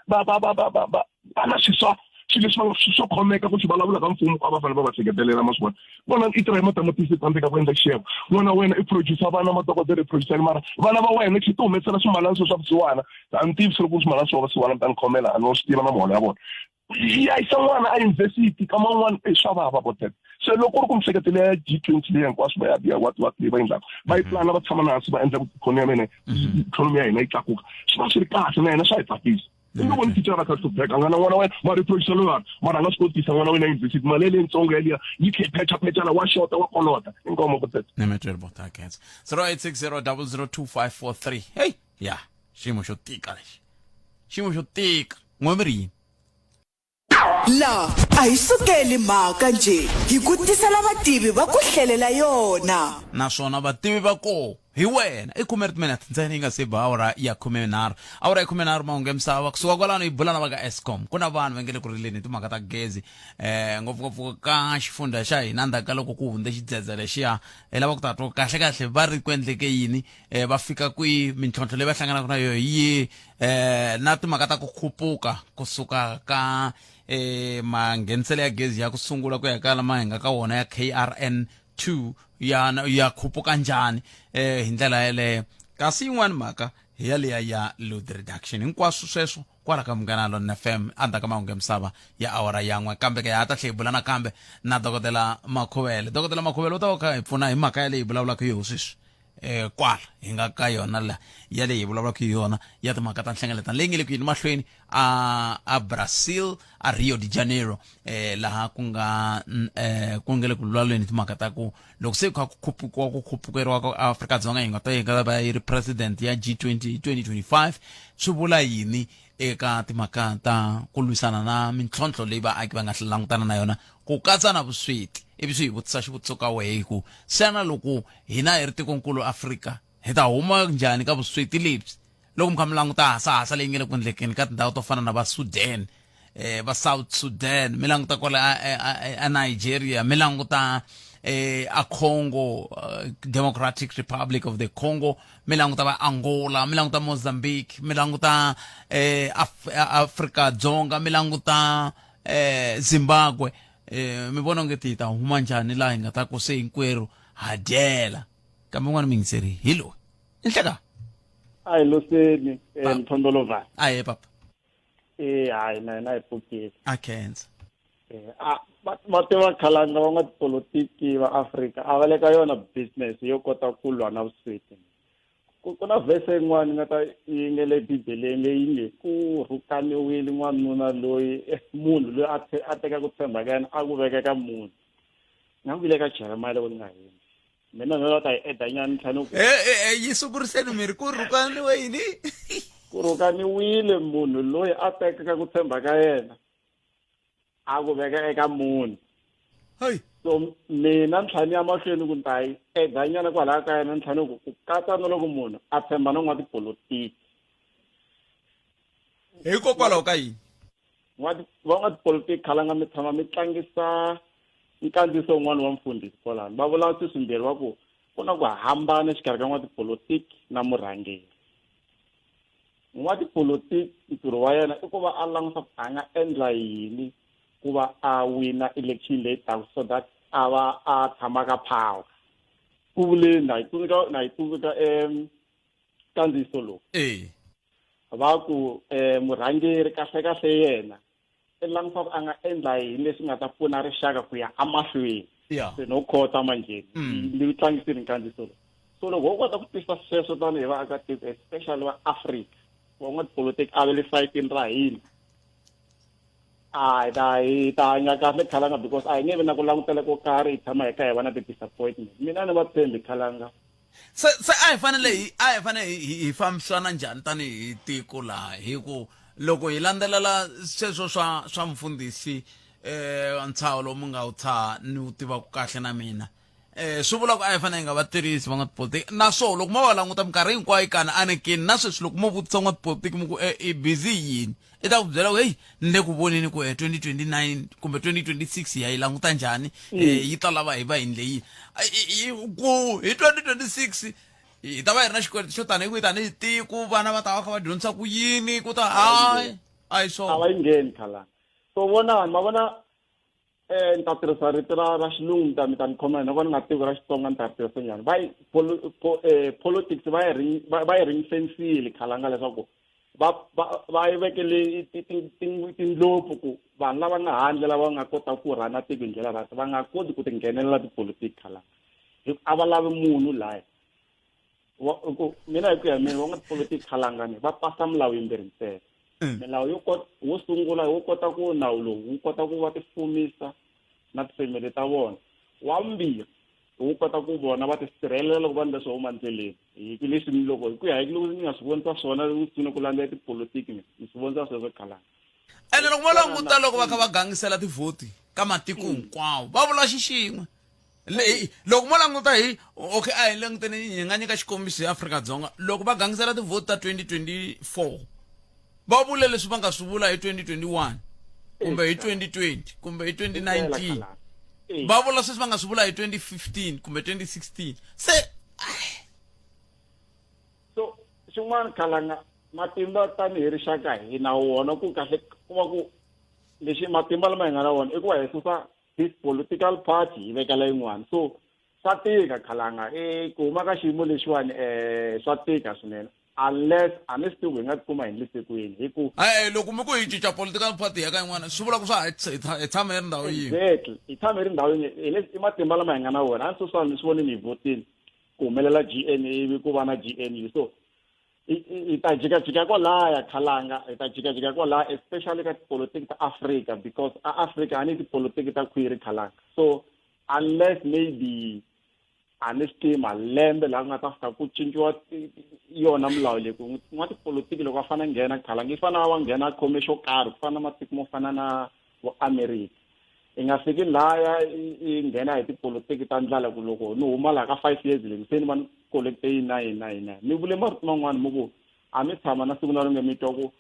va va va va va va va na swilo swa swilo leswi va swo khomeka ku swi vulavula ka mfumo a va fanele va va hleketelela ma swi vona vona i tirha hi matamatisi tsandzeka ku endla xixevo n'wana wena i producer vana madokodela i producer mara vana va wena i ti humesela swimalana swo swa vusiwana a ni tivi swi loko swimalana swo vusiwana mi ta ni khomela a ni swi tiva na muholo ya vona yi ya yisa n'wana a yunivhesiti kama un'wana e swa vava botete se loko ku ri ku miehleketo leya G20 leyi hinkwaswo va ya biya what what leyi va endlaka va yi plana va tshama na hansi va endla ku ikhonomi ya mina ikhonomi ya hina yi tlakuka swi va swi ri kahle na hina swa hi tsakisa i nga voni thicara kha hlupheka a nga na n'wana wa yena mara i producer loyi mara a nga swi koti tisa n'wana wa yena yunivhesiti mali yaleyintsongo yaliya yi tlhe phecha phechana wa xota wa kolota inkomo botete Nemetwele bota khensa 0860 002543 hey ya xiyimo xo tika lexi xiyimo xo tika n'we mi ri yini La a hi sukeli mhaka njhe hi ku tisela vativi va ku hlelela yona. Naswona vativi va koho hi wena. I khume ra timinete ntsena yi nga se ba awara ya khumenharhu. Awara ya khumenharhu mahungu ya misava. Kusuka kwalano hi bula na va ka Eskom. Ku na vanhu va nge le ku rileni hi timhaka ta gezi um ngopfungopfu ka xifundha xa hina endzhaku ka loko ku hundze xidzedze lexiya. Hi lava ku ta twa kahlekahle va ri ku endleke yini, um va fika kwihi, mintlhontlho leyi va hlanganaka na yona hi yihi. Eh na timhaka ta ku khupuka kusuka ka eh mangheniselo ya gezi ya ku sungula ku ya ka lama hi nga ka wona ya KRN 2 ya ya khupuka njhani eh hi ndlela yeleyo kasi yin'wana mhaka hi yaliya ya load reduction hinkwaswo sweswo kwala ka Munghana Lonene FM endzhaku ka mahungu ya misava ya awara yan'we kambe ke ha ta tlhe hi bula nakambe na dokodela Makhuvele dokodela Makhuvele u ta va kha hi pfuna hi mhaka yaleyi hi vulavulaka hi yoho sweswi eh kwala hi nga ka yona la ya leyi hi vulavulaka hi yona ya timhaka ta nhlengeletano leyi nge le ku yeni mahlweni a a Brazil a Rio de Janeiro eh laha ku nga eh ku nge le ku lwalweni timhaka ta ku loko se kha ku khupukiwa ku khupukeriwa ka Afrika-Dzonga yi nga ta yi nga va yi ri president ya G20 2025 swi vula yini eka timhaka ta ku lwisana na mintlhontlho leyi vaaki va nga langutana na yona ku katsa na vusweti ivi swi hi vutisa xivutiso ka wehe hi ku xana loko hina hi ri tikonkulu afrika hi ta huma njhani ka vusweti lebyi loko mi kha mi languta hasahasa leyi nga le ku endlekeni ka tindhawu to fana na va sudan eh, va south sudan mi languta kwale a nigeria mi languta eh, a congo eh, democratic republic of the congo mi languta va angola mi languta mozambique mi languta eh, Af afrika dzonga mi languta eh, zimbabwe eh, mi vona onge ti ta huma njhani laha hi nga ta ku se hinkwerhu ha dyela kambe un'wana muyingiseri hi loyi i nhleka a hi loseni eh, mthondolovhani ahe papa e hayi na hina hi pfukile a khensa eh, a va tiva khalanga va n'watipolotiki va Afrika a va le ka yona business yo kota ku lwa na vusweti ku ku na vhese yin'wana yi nga ta yi nge le bibeleni leyi nge ku rhukaniwile n'wanuna loyi eh, munhu loyi a a teka ku tshemba ka yena a ku veka ka munhu nga ku le ka Jeremiah loko ni nga hembi mina ni la ta yi eda nyana ni tlhela ni ku Eh, eh, eh, yi sukuriseni miri ku rhukaniwe yini ku rhukaniwile munhu loyi a tekaka ku tshemba ka yena a ku veka eka munhu hey so mina ni tlhela ni ya mahlweni ku ni ta yi eda nyana kwalaya ka yena ni tlhela ni ku ku katsa na loko munhu a tshemba na n'watipolotiki hikokwalaho ka yini Van'watipolitiki khalanga mi tshama mi tlangisa nkandziyiso wun'wana wa mfundhisi kwalano va vula swilo swimbirhi va ku ku na ku hambana exikarhi ka n'watipolitiki na murhangeri n'watipolitiki ntirho wa yena i ku va a langusa ku a nga endla yini ku va a wina election leyi taka so that a va a tshama ka power ku vuleni na yi tsundzuka na yi tsundzuka um nkandziyiso lowu e va ku um murhangeri kahle kahle yena i langusa ku a nga endla yini leswi nga ta pfuna rixaka ku ya emahlweni se no khota manjheni mm. ni tlangisini nkandziyiso lowu so loko ho kota ku twisisa sweswo tanihi vaakatiko especially va afrika van'watipolotiki a va le sayitini ra hina a hi ta hi ta hanya kahle khalanga because a hi nge vi na ku langutela ko karhi hi tshama hi kha hi va na ti-disappointment mina ni va tshembi khalanga se se a hi fanele hi a hi fanele hi hi fambisana njhani tanihi tiko laha hi ku loko hi landzelela sweswo swa swa mfundhisi eh ntshaho lowu mi nga wu tshaha ni wu tivaka kahle na mina eh swi vula ku a hi fanele hi nga va tirhisi van'watipolitiki naswona loko mo va languta minkarhi hinkwayo kana anekeni na sweswi loko mo vutisa n'watipolitiki mi ku e i busy yini i ta ku byela ku heyi ni le ku voneni ku 2029 kumbe 2026 ya yi languta njhani mm. eh, yi ta lava hi va hi ndle yini ku hi 2026 hi ta va hi ri na xikweleti xo tanihi kwihi tanihi tiko vana va ta va kha va dyondzisa ku yini ku ta hayi a hi swona a va yi ngheni khalanga so vonani ma vona Eh, ni ta tirhisa rito ra ra xilungu mi ta mi ta ni khoma hina ni nga tivi ra Xitsonga ni ta ri tirhisa njhani va yi eh, politics va yi va yi ringfensile khalanga leswaku va va va yi vekele tindlopfu ku vanhu lava nga handle lava nga kota ku rhana tiko hi ndlela right va nga koti ku tinghenelela tipolotiki khalanga hi a va lavi munhu laya ku mina hi ku ya mina va nga tipolotiki khalangani va pasa milawu yimbirhi ntsena mm. milawu yo kota wo sungula wo kota ku nawu lowu wu kota ku va tifumisa na tifemeli ta vona wa vumbirhi wu kota ku vona va tisirhelela loko va endla swo huma ndleleni hi ku leswi ni loko hi ku ya hi loko ni nga swi vonisa swona ni sungula ku landzela tipolotiki ni ni swi vonisa sweswo khalanga ene loko va languta loko va kha va gangisela tivhoti ka matiko mm. hinkwawo va vula xixin'we leyi loko mo languta hi okay a hi languteni hi nga nyika xikombiso hi Afrika-Dzonga loko va gangisela tivhoti ta 2024 va vule leswi va nga swi vula hi 2021 kumbe hi 2020 kumbe hi 2019 va vula sweswi va nga swi vula hi 2015 kumbe 2016 se so xin'wana khalanga matimba tanihi rixaka hi na wona ku kahle ku va ku lexi matimba lama hi nga na wona i ku va hi susa this political party yi vekela yin'wana so swa tika khalanga e ku huma ka xiyimo lexiwani um swa tika swinene unless a ni swi tivi ku hi nga tikuma hi ndlise ku yini hi ku e loko mi ku hi cinca political party ya ka yin'wana swi vula ku swa hi tshama hi ri ndhawu yin'we exactly hi tshama hi ri ndhawu yin'we hi leswi i matimba lama hi nga na wona a ni sweswiwani ni swi vonile hi vhotile ku humelela G N ivi ku va na G N U so hi ta jikajika kwalaya khalanga hi ta jikajika kwalaya especially ka tipolotiki ta Africa because a Africa a ni tipolotiki ta khwiri khalanga so unless maybe A ni swi tivi malembe laha ku nga ta fika ku cinciwa yona milawu leyi ku n'watipolotiki loko a fanele a nghena khalangi i fanele a va nghena a khome xo karhi ku fana na matiko mo fana na vo America. I nga fiki laya i nghena hi tipolotiki ta ndlala ku loko ni huma laha ka five years leyi se ni va ni kolekte yini na yini na yini na mi vule marito man'wani mi ku a mi tshama na siku na rin'we mi twa ku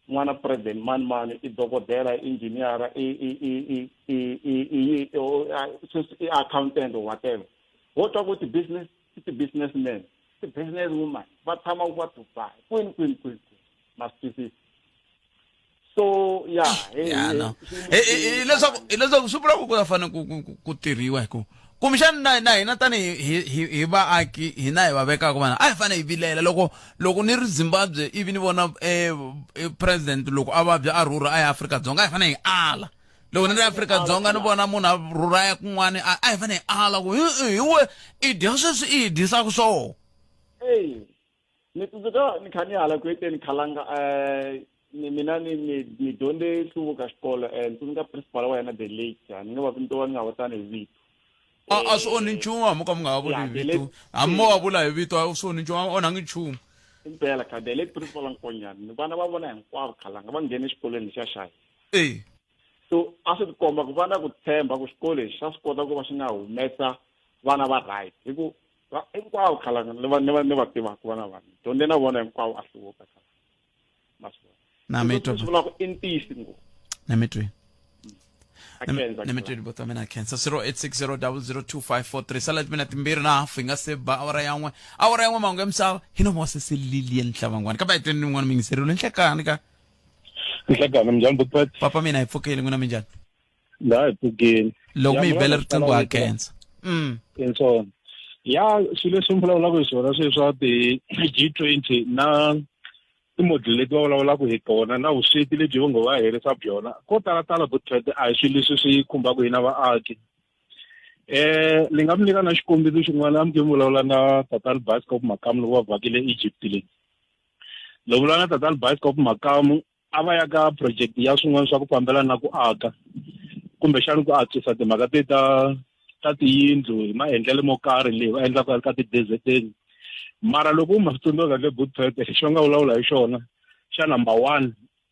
n'wana president mani mani i dokodela i engineer i i i i i i i i accountant or whatever ho twa ku ti-business i ti-businessman ti-business woman va tshama kwa Dubai kwini kwini kwini kwini ma swi twisisa so ya ya no hileswaku hileswaku swi vula ku ku ta fanele ku ku tirhiwa hi ku kumbexana na na hina tanihi hi hi hi vaaki hina hi va vekaka vanhu a hi fanele hi vilela loko loko ni ri Zimbabwe ivi ni vona eh, eh president loko a vabya a rhurha a ya Afrika-Dzonga a hi fanele hi ala loko ni ri Afrika-Dzonga ni vona munhu a rhurha a ya kun'wana a a hi fanele hi ala ku hi we i dya sweswi i hi dyisaka swona Ni tsundzuka ni kha ni hala ku eteni khalanga um ni mina ni ni ni dyondze hluvuka xikolo um ni tsundzuka principal wa hina the late a ni nge va ni va ni nga va tani hi vito a a swi onhi nchumu hambi ka mi nga va vuli hi vito hambi mo va vula hi vito a swi onhi nchumu a onhangi nchumu impela kha the late principal Nkonyana ni vana va vona hinkwavo khalanga va nghene exikolweni lexiya xa hina e so a swi tikomba ku va na ku tshemba ku xikolo lexi xa swi kota ku va xi nga humesa vana va right hi ku Va hinkwavo khalanga ni va ni va ni va tivaka vana vanhu dyondze na vona hinkwavo a hluvuka khalanga ma swi vona Na mi twa swi vulaka i ntiyiso ngopfu na mi twi a khensa na mi twi bota mina khensa 0860002543 sala mina timbirhi na hafu hi nga se ba awara yan'we awara yan'we mahungu ya misava hi nomo wa sesi Lilian Hlavangwani kambe a hi tweni un'wana muyingiseri loyi nhlekani ka Nhlekani minjhani Butpet? Papa mina hi pfukile n'wina minjhani Laha hi pfukile. Loko mi hi bela riqingho ha khensa. Insona. Ya swilo leswi mi vulavulaka hi swona sweswi swa ti-G20 na timodlele leti va vulavulaka hi tona na vusweti lebyi va ngo va herisa byona ko talatala Butpet a hi swilo leswi swi khumbaka hina vaaki. Eh ni nga mi nyika na xikombiso xin'wana a mi ke mi vulavula na tatani Bioscope Makamu loko va vhakile Egypt leyi. Loko vulavula na tatani Bioscope Makamu a va ya ka project ya swin'wana swa ku fambelana na ku aka kumbexana ku antswisa timhaka te ta ta tiyindlu hi maendlelo mo karhi leyi va endlaka ka ti-deserteni mara loko u ma swi tsundzuka kahle bootpet xo nga vulavula hi xona xa number one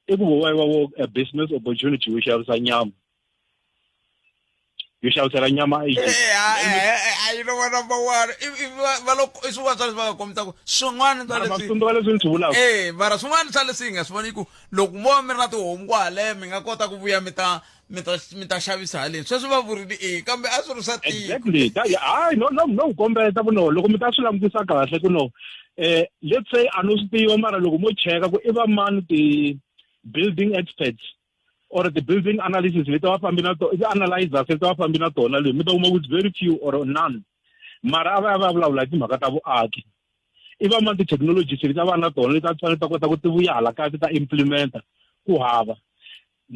i ku vo va va vo a business opportunity yo xavisa nyama yo xavisela nyama a yi no va number one va loko i swin'wana swa leswi va nga kombisa ku swin'wana swa leswi tsundzuka leswi ni swi vulaka eh mara swin'wana swa leswi hi nga swi voni ku loko mo va mi ri na tihomu kwale mi nga kota ku vuya mi ta mi ta mi ta xavisa haleni sweswi va vurile e kambe a swi ri swa tiko exactly hayi no no no kombeta ku no loko mi ta swi langutisa kahle ku no eh let's say a no swi tiva mara loko mo cheka ku i va mani ti building experts or the building analysis leti va fambi na tona analyzers leti va fambi na tona leyi mi ta kuma ku very few or none mara a va ya va ya vulavula hi timhaka ta vuaki i va mani ti-technologies leti a va na tona leti a ti fanele ta kota ku ti vuya hala kaya ti ta implementa ku hava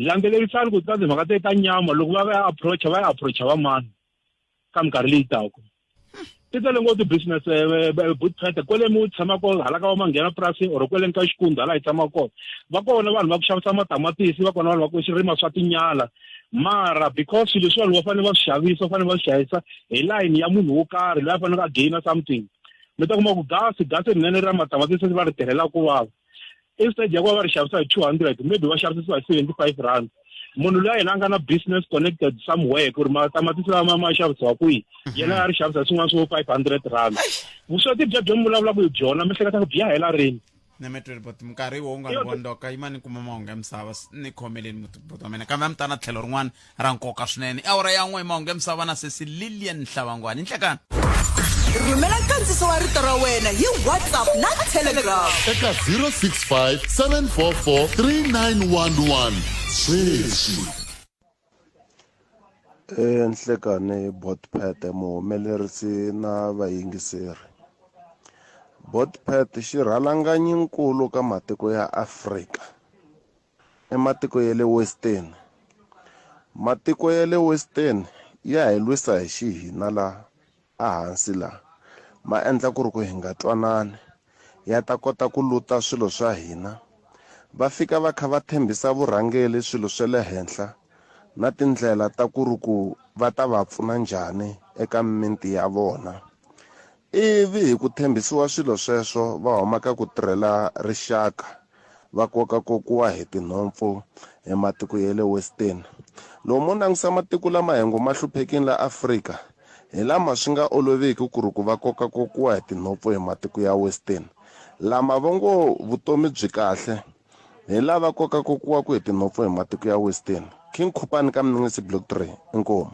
landzelerisani ku ta timhaka te ta nyama loko va va ya approacha va ya approacha va mani ka minkarhi leyi taka ti tele ngopfu ti-business eh, eh, bootpet kwele mi tshama kona hala ka va manghena purasini or kweleni ka xikundzu hala hi tshama kona va kona vanhu va ku xavisa matamatisi va kona vanhu va ku rima swa tinyala mara because swilo leswi vanhu va fanele va swi xavisa va fanele va swi xavisa hi layini ya munhu wo karhi loyi a faneleke a gaina something mi ta kuma ku gasi gasi rinene ra matamatisi va ri tirhela ku vava instead ya ku va va ri xavisa hi 200 maybe va xavisisiwa hi 75 rand munhu loyi yena a nga na business connected somewhere ku ri matamatisi lama ma xavisiwa kwihi mhm. yena a ri xavisa swin'wana swo 500 rand vusweti bya byo mi vulavulaka hi byona mi hleketa ku byi ya hela rini nemetweli bot minkarhi wo nga ni vondoka yima ni kuma mahungu ya misava ni khomeleni mutibot wa mina kambe a mi ta na tlhelo rin'wana ra nkoka swinene i awara ya n'we mahungu ya misava na sesi lilian hlavangwani nhlekani rhumela nkandziso wa rito ra wena hi whatsapp na telegram eka 065 744 3911 sweswi Enhlekani Botpet muhumelerisi na vayingiseri. Botpet xirhalanganyinkulu ka matiko ya Afrika. I matiko ya le Western. Matiko ya le Western ya hi lwisa hi xihina la a hansi la, ma endla ku ri ku hi nga twanani, ya ta kota ku luta swilo swa hina. Va fika va kha va tshembisa vurhangeri swilo swa le henhla na tindlela ta ku ri ku va ta va pfuna njhani eka mimiti ya vona. Ivi hi ku tshembisiwa swilo sweswo va huma ka ku tirhela rixaka va kokakokiwa hi tinhompfu hi matiko ya le Western. Loko mo langusa matiko lama hi ngo ma hluphekini la Afrika hi lama swi nga oloviki ku ri ku va kokakokiwa hi tinhompfu hi matiko ya Western. Lama va ngo vutomi byi kahle hi lava kokakokiwaka hi tinhompfu hi matiko ya Western. King Khupani ka Mninisi Block 3, inkomu.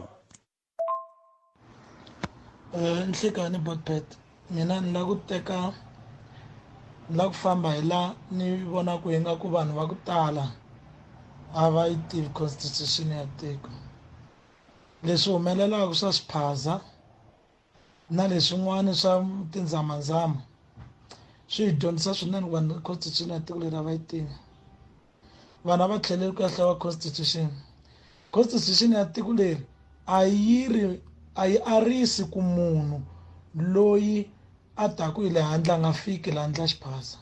Eh, nhlekani botpet mina ni lava ku teka ni lava ku famba hi la ni vonaku ingaku vanhu va ku tala a va yi tivi constitution ya tiko leswi humelelaka swa swiphaza na leswin'wana swa tindzamazama swi hi dyondzisa swinene ku vanhu constitution ya tiko leri a va yi tivi vanhu a va tlheleli ku ya hlaya constitution constitution ya tiko leri a yi ri a yi arisi ku munhu loyi a taku hi le handle a nga fiki la ndla xiphaza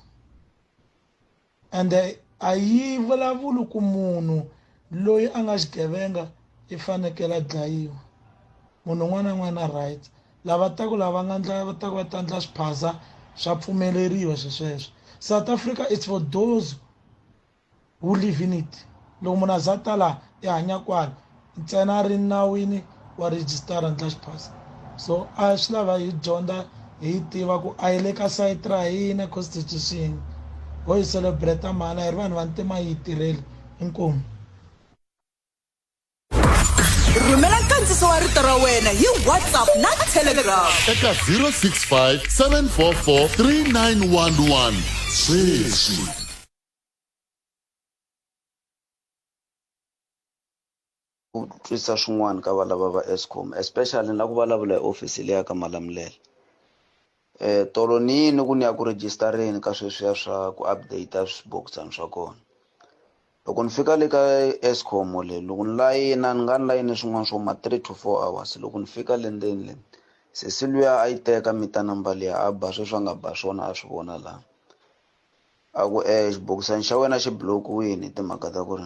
ende a yi vulavuli ku munhu loyi a nga xigevenga i fanekele a dlayiwa munhu un'wana na un'wana na right lava taku lava nga ndla va taku va ta ndla swiphaza swa pfumeleriwa swisweswo south africa it's for those who live in it loko munhu a za ta laha i hanya kwala ntsena a ri nawini wa rejistara ndla xiphaza so a swi lava hi dyondza hi tiva ku a yi le ka sayiti ra hina constitution ho yi celebrate mahala hi ri vanhu va ntima yi tirheli inkomu Rhumela nkandziso wa rito ra wena hi WhatsApp na Telegram. Eka 065 744 3911 sweswi. Ku twisa swin'wana ka valava va Eskom especially na ku vulavula hi office leya ka Malamulele eh tolo ni yini ku ni ya ku registereni ka sweswiya swa ku update swibokisana swa kona Loko ni fika le ka Eskom le loko ni layina ni nga ni layini swin'wana swo ma 3 to 4 hours loko ni fika le ndzeni le sesi luya a yi teka mita number liya a ba sweswi a nga ba swona a swi vona laha a ku e xibokisana xa wena xi block-wini hi timhaka ta ku ri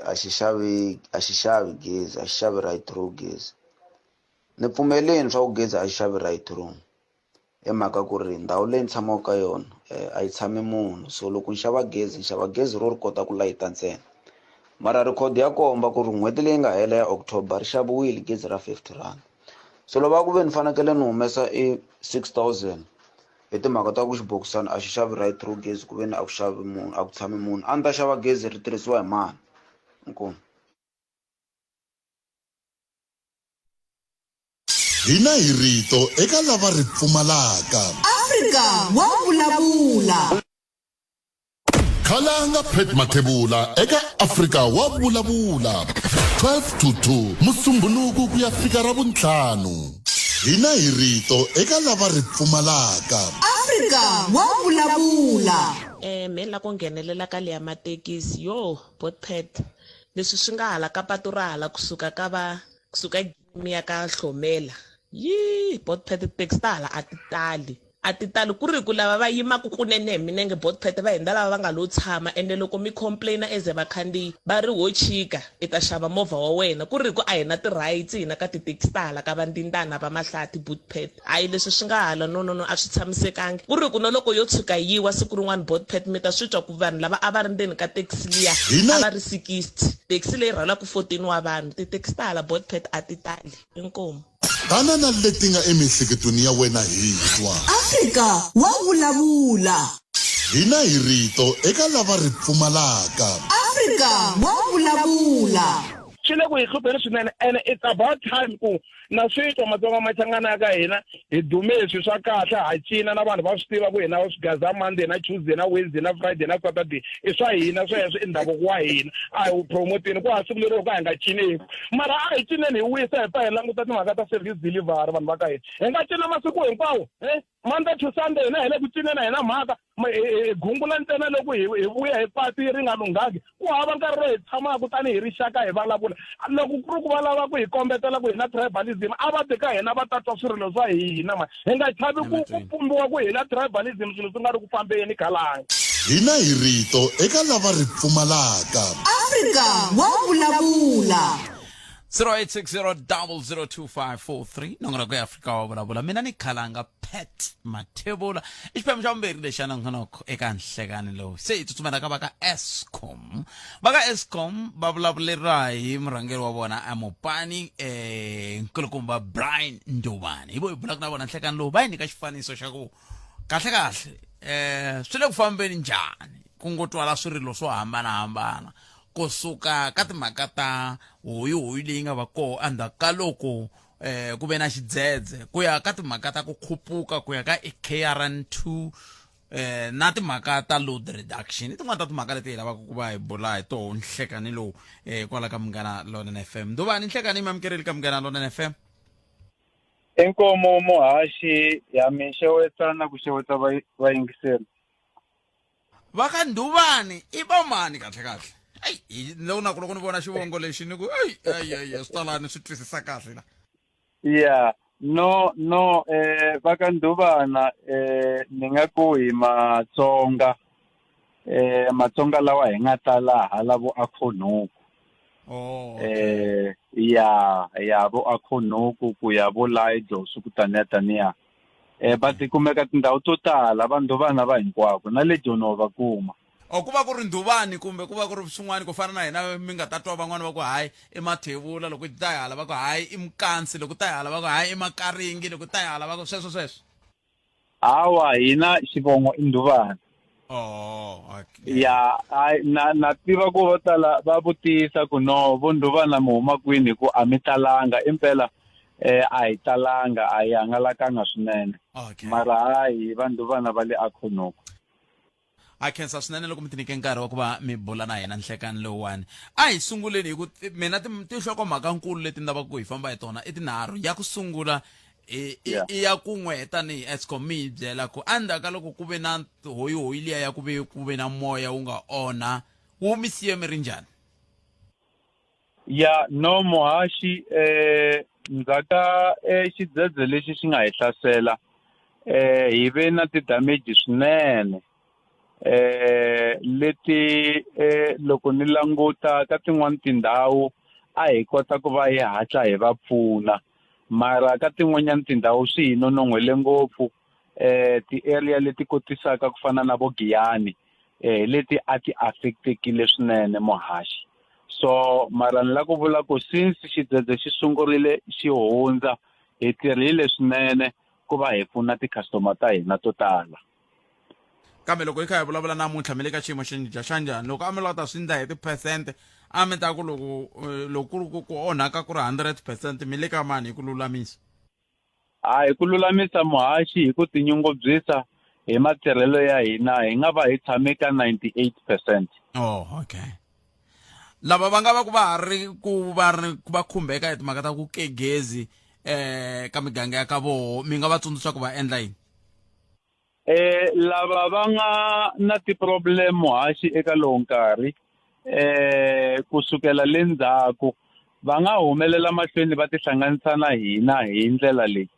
a xi xavi a xi xavi gezi a xi xavi right through gezi ni pfumelini swa ku gezi a xi xavi right through. Hi mhaka ku ri ndhawu leyi ni tshamaka ka yona a yi tshami munhu so loko ni xava gezi ni xava gezi ro ri kota ku layita ntsena mara record ya komba ku ri n'hweti leyi nga hela ya October ri xaviwile gezi ra 50 rand so loko va ku ve ni fanekele ni humesa i 6000 hi timhaka ta ku xibokisana a xi xavi right through gezi ku ve ni a ku xavi munhu a ku tshami munhu a ni ta xava gezi ri tirhisiwa hi mani inkomu. Hina hi rito eka lava ri pfumalaka. Afrika wa vulavula. Khalanga Pat Mathebula eka Afrika wa vulavula 12 to 2 Musumbhunuku ku ya fika Ravuntlhanu. Hina hi rito eka lava ri pfumalaka. Afrika wa vulavula. Eh me la ku nghenelela ka leya matekisi yo botpet leswi swi nga hala ka patu ra hala kusuka ka va kusuka mi ya ka hlomela yi botpet titaxi ta hala a ti tali a ti tali ku ri ku lava va yimaka kunene hi minenge botpet va hundza lava va nga lo tshama ende loko mi complaina as vakhandziyi va ri ho chika i ta xava movha wa wena ku ri ku a hi na ti-rights hina ka titaxi ta hala ka vandindana va mahlathi botpet hayi leswi swi nga hala no no no a swi tshamisekangi ku ri ku na loko yo tshuka yi wa siku rin'wana botpet mi ta swi twa ku vanhu lava a va ri ndzeni ka taxi liya a va ri 60 taxi leyi rhwalaka 14 wa vanhu tithekisi ta hala botpet a ti tali inkomu Tana na leti nga emiehleketweni ya wena hi twa. Afrika wa vulavula. Hina hi rito eka lava ri pfumalaka. Afrika wa vulavula. Swi le ku hi hlupheni swinene ene it's about time ku na swi twa matsonga machangana ya ka hina hi dume hi swi swa kahle ha cina na vanhu va swi tiva ku hina swigaza monday na tuesday na wednesday na friday na saturday i swa hina sweswo i ndhavuko wa hina a hi wu promoteni ku ha siku leri ka hi nga cineki mara a hi cineni hi wisa hi pfa hi languta timhaka ta service delivery vanhu va ka hina hi nga cina masiku hinkwawo e Monday to Sunday hina hi le ku cineni a hi na mhaka hi gungula ntsena loko hi hi vuya hi patu ri nga lunghaki ku hava nkarhi lowu hi tshamaka tanihi rixaka hi vulavula loko ku ri ku va lava ku hi kombetela ku hi na tribalism a va ti ka hina va ta twa swirilo swa hina ma hi nga chavi ku ku pumbiwa ku hi na tribalism swilo swi nga ri ku fambeni khalanga Hina hi rito eka lava ri pfumalaka. Afrika wa vulavula. 0860002543 nongonoko ya Afrika wa vulavula mina ni khalanga Pat Mathebula i xiphemu xa vumbirhi lexa nongonoko eka nhlekani lowu se hi tsutsumela ka va ka Eskom va ka Eskom va vulavuleriwa hi murhangeri wa vona amopani eh nkulukumba Brian Ndubane hi vo hi bulaka na vona nhlekani lowu va hi nyika xifaniso xa ku kahle kahle eh swi le ku fambeni njhani ku ngo twala swirilo swo hambanahambana kusuka ka timhaka ta hoyihoyi leyi nga va koho endzhaku ka loko eh ku ve na xidzedze ku ya ka timhaka ta ku khupuka ku ya ka KRN2 eh na timhaka ta load reduction i tin'wana ta timhaka leti hi lavaka ku va hi bula hi toho nhlekani lowu eh kwala ka Munghana Lonene FM Nduvani nhlekani mi amukerile ka Munghana Lonene FM Inkomo muhaxi ya mi xeweta na ku xeweta vayingiseri. Va ka Nduvani i va mani kahle kahle? Ayi hi loko na ku loko ni vona xivongo lexi ni ku ayi ayi ayi swi tala ni swi twisisa kahle la. Yeah, no no eh va ka Nduvana eh ni nga ku hi Matsonga eh Matsonga lawa hi nga tala hala vo Akhonhuku. Oh, eh ya ya vo Akhonhuku ku ya vo Laidos ku taniya taniya. Eh va tikumeka tindhawu to tala va Nduvana va hinkwako na le Joni wa va kuma. O ku va ku ri Nduvani kumbe ku va ku ri swin'wana ku fana na hina mi nga ta twa van'wana va ku hayi i Mathebula loko ta hala va ku hayi i Mukansi loko ta hala va ku hayi i Makaringi loko ta hala va ku sweswo sweswo. Hawa hina xivongo i Nduvana. Oh, okay. Ya ai na na tiva ku vo tala va vutisa ku no vo Nduvana mi huma kwini hi ku a mi talanga impela eh a hi talanga a hi hangalakanga swinene. Okay. Mara hayi va Nduvana va le Akhonoko. Ha khensa swinene loko mi tinike nkarhi wa ku va mi bula na hina nhlekani lowuwani. A hi sunguleni hi ku mina tinhlokomhakankulu leti ni lavaka ku hi famba hi tona i tinharhu. Ya ku sungula i i ya ku n'we tanihi Eskom mi hi byela ku endzhaku ka loko ku ve na hoyihoyi liya ya ku ve ku ve na moya wu nga onha wu mi siye mi ri njhani? Ya no muhaxi eh ndzhaka eh xidzedze lexi xi nga hi hlasela eh hi ve na ti-damage swinene eh leti eh loko ni languta ka tin'wani tindhawu a hi kota ku va hi hatla hi va pfuna mara ka tin'wanyana tindhawu swi hi nonon'hwele ngopfu eh ti-area leti kotisaka ku fana na vo Giyani eh leti a ti affectekile swinene muhaxi so mara ni la ku vula ku since xidzedze xi sungurile xi hundza hi tirhile swinene ku va hi pfuna ti-customer ta hina to tala kambe loko hi kha hi vulavula namuntlha mi le ka xiyimo xa xa njhani loko a mi lava ta swi ndla hi tiphesente a mi ta ku loko eh, loko ku ri ku ku onhaka ku ri 100 percent mi le ka mani hi ku lulamisa A hi ku lulamisa muhaxi hi ku tinyungubyisa hi matirhelo ya hina hi nga va hi tshame ka 98 percent. Oh, okay. Lava va nga va ku va ha ri ku va ri va khumbeka hi timhaka ta ku ke gezi eh ka miganga ya ka voho mi nga va tsundzuxa ku va endla yini? Eh lava va nga na ti-problem muhaxi eka lowu nkarhi eh kusukela le ndzhaku va nga humelela mahlweni va tihlanganisa na hina hi ndlela leyi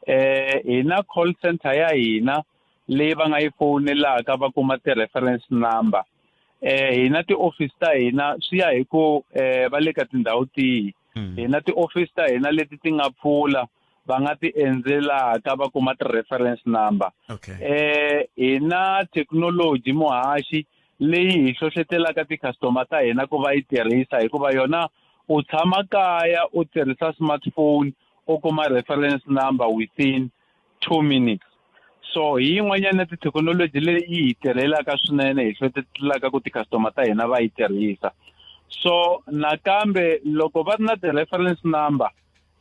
eh hi na call center ya hina leyi va nga yi fowunelaka va kuma ti-reference number eh hina ti-office ta hina swi ya hi ku eh va le ka tindhawu tihi hina ti-office ta hina leti ti nga pfula va nga ti endzelaka va kuma ti-reference number okay. eh hi na thekinoloji muhaxi leyi hi hlohletelaka ti-customer ta hina ku va yi tirhisa hikuva yona u tshama kaya u tirhisa smartphone u kuma reference number within 2 minutes so hi yin'wanyana ya tithekinoloji leyi yi hi tirhelaka swinene hi hlohletelaka ku ti-customer ta hina va yi tirhisa so nakambe loko va ri na ti-reference number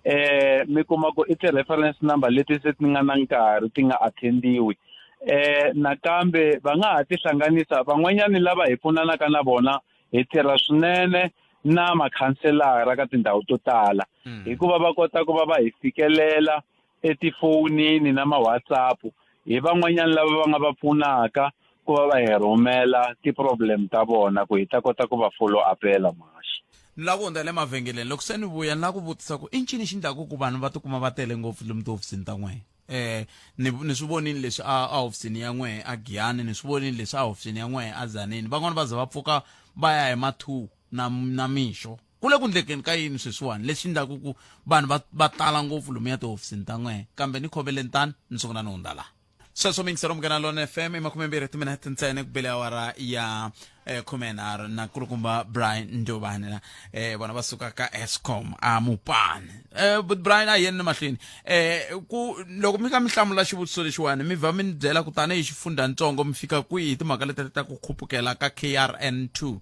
eh mi kuma ku i ti-reference number leti se ti nga na nkarhi ti nga attendiwi eh nakambe va nga ha tihlanganisa van'wanyani lava hi pfunanaka na vona hi tirha swinene na makhanselara ka tindhawu to tala hikuva va kota ku va va hi fikelela etifonini na ma-WhatsApp hi van'wanyana lava va nga va pfunaka ku va va hi rhumela ti-problem ta vona ku hi ta kota ku va follow upela muhaxi. Ni lava ku hundza le mavhengeleni loko se ni vuya ni lava ku vutisa ku i ncini xi endlaku ku vanhu va tikuma va tele ngopfu lomu tihofisini ta n'wehe eh ni ni swi vonile leswi a a hofisini ya n'wehe a Giyani ni swi vonile leswi a hofisini ya n'wehe a Tzaneen van'wani va ze va pfuka va ya hi ma 2 na na mixo. Ku le ku ndlekeni ka yini sweswiwani leswi endlaku ku vanhu va va tala ngopfu lomuya tihofisini ta n'wehe kambe ni khomeleni tani ni sungula ni hundza laha. Sweswo miyingiselo Munghana Lona FM i makumembirhi timinete ntsena ku bele awara ya eh, khumenharhu na kulukumba Brian Ndubane na eh, vona va suka ka Eskom a Mupani. Eh, but Brian a yeni mahlweni eh, ku loko mi ka mi hlamula xivutiso lexiwani mi vha mi ni byela ku tanihi xifundzatsongo mi fika kwihi hi timhaka leti ta ku khupukela ka KRN2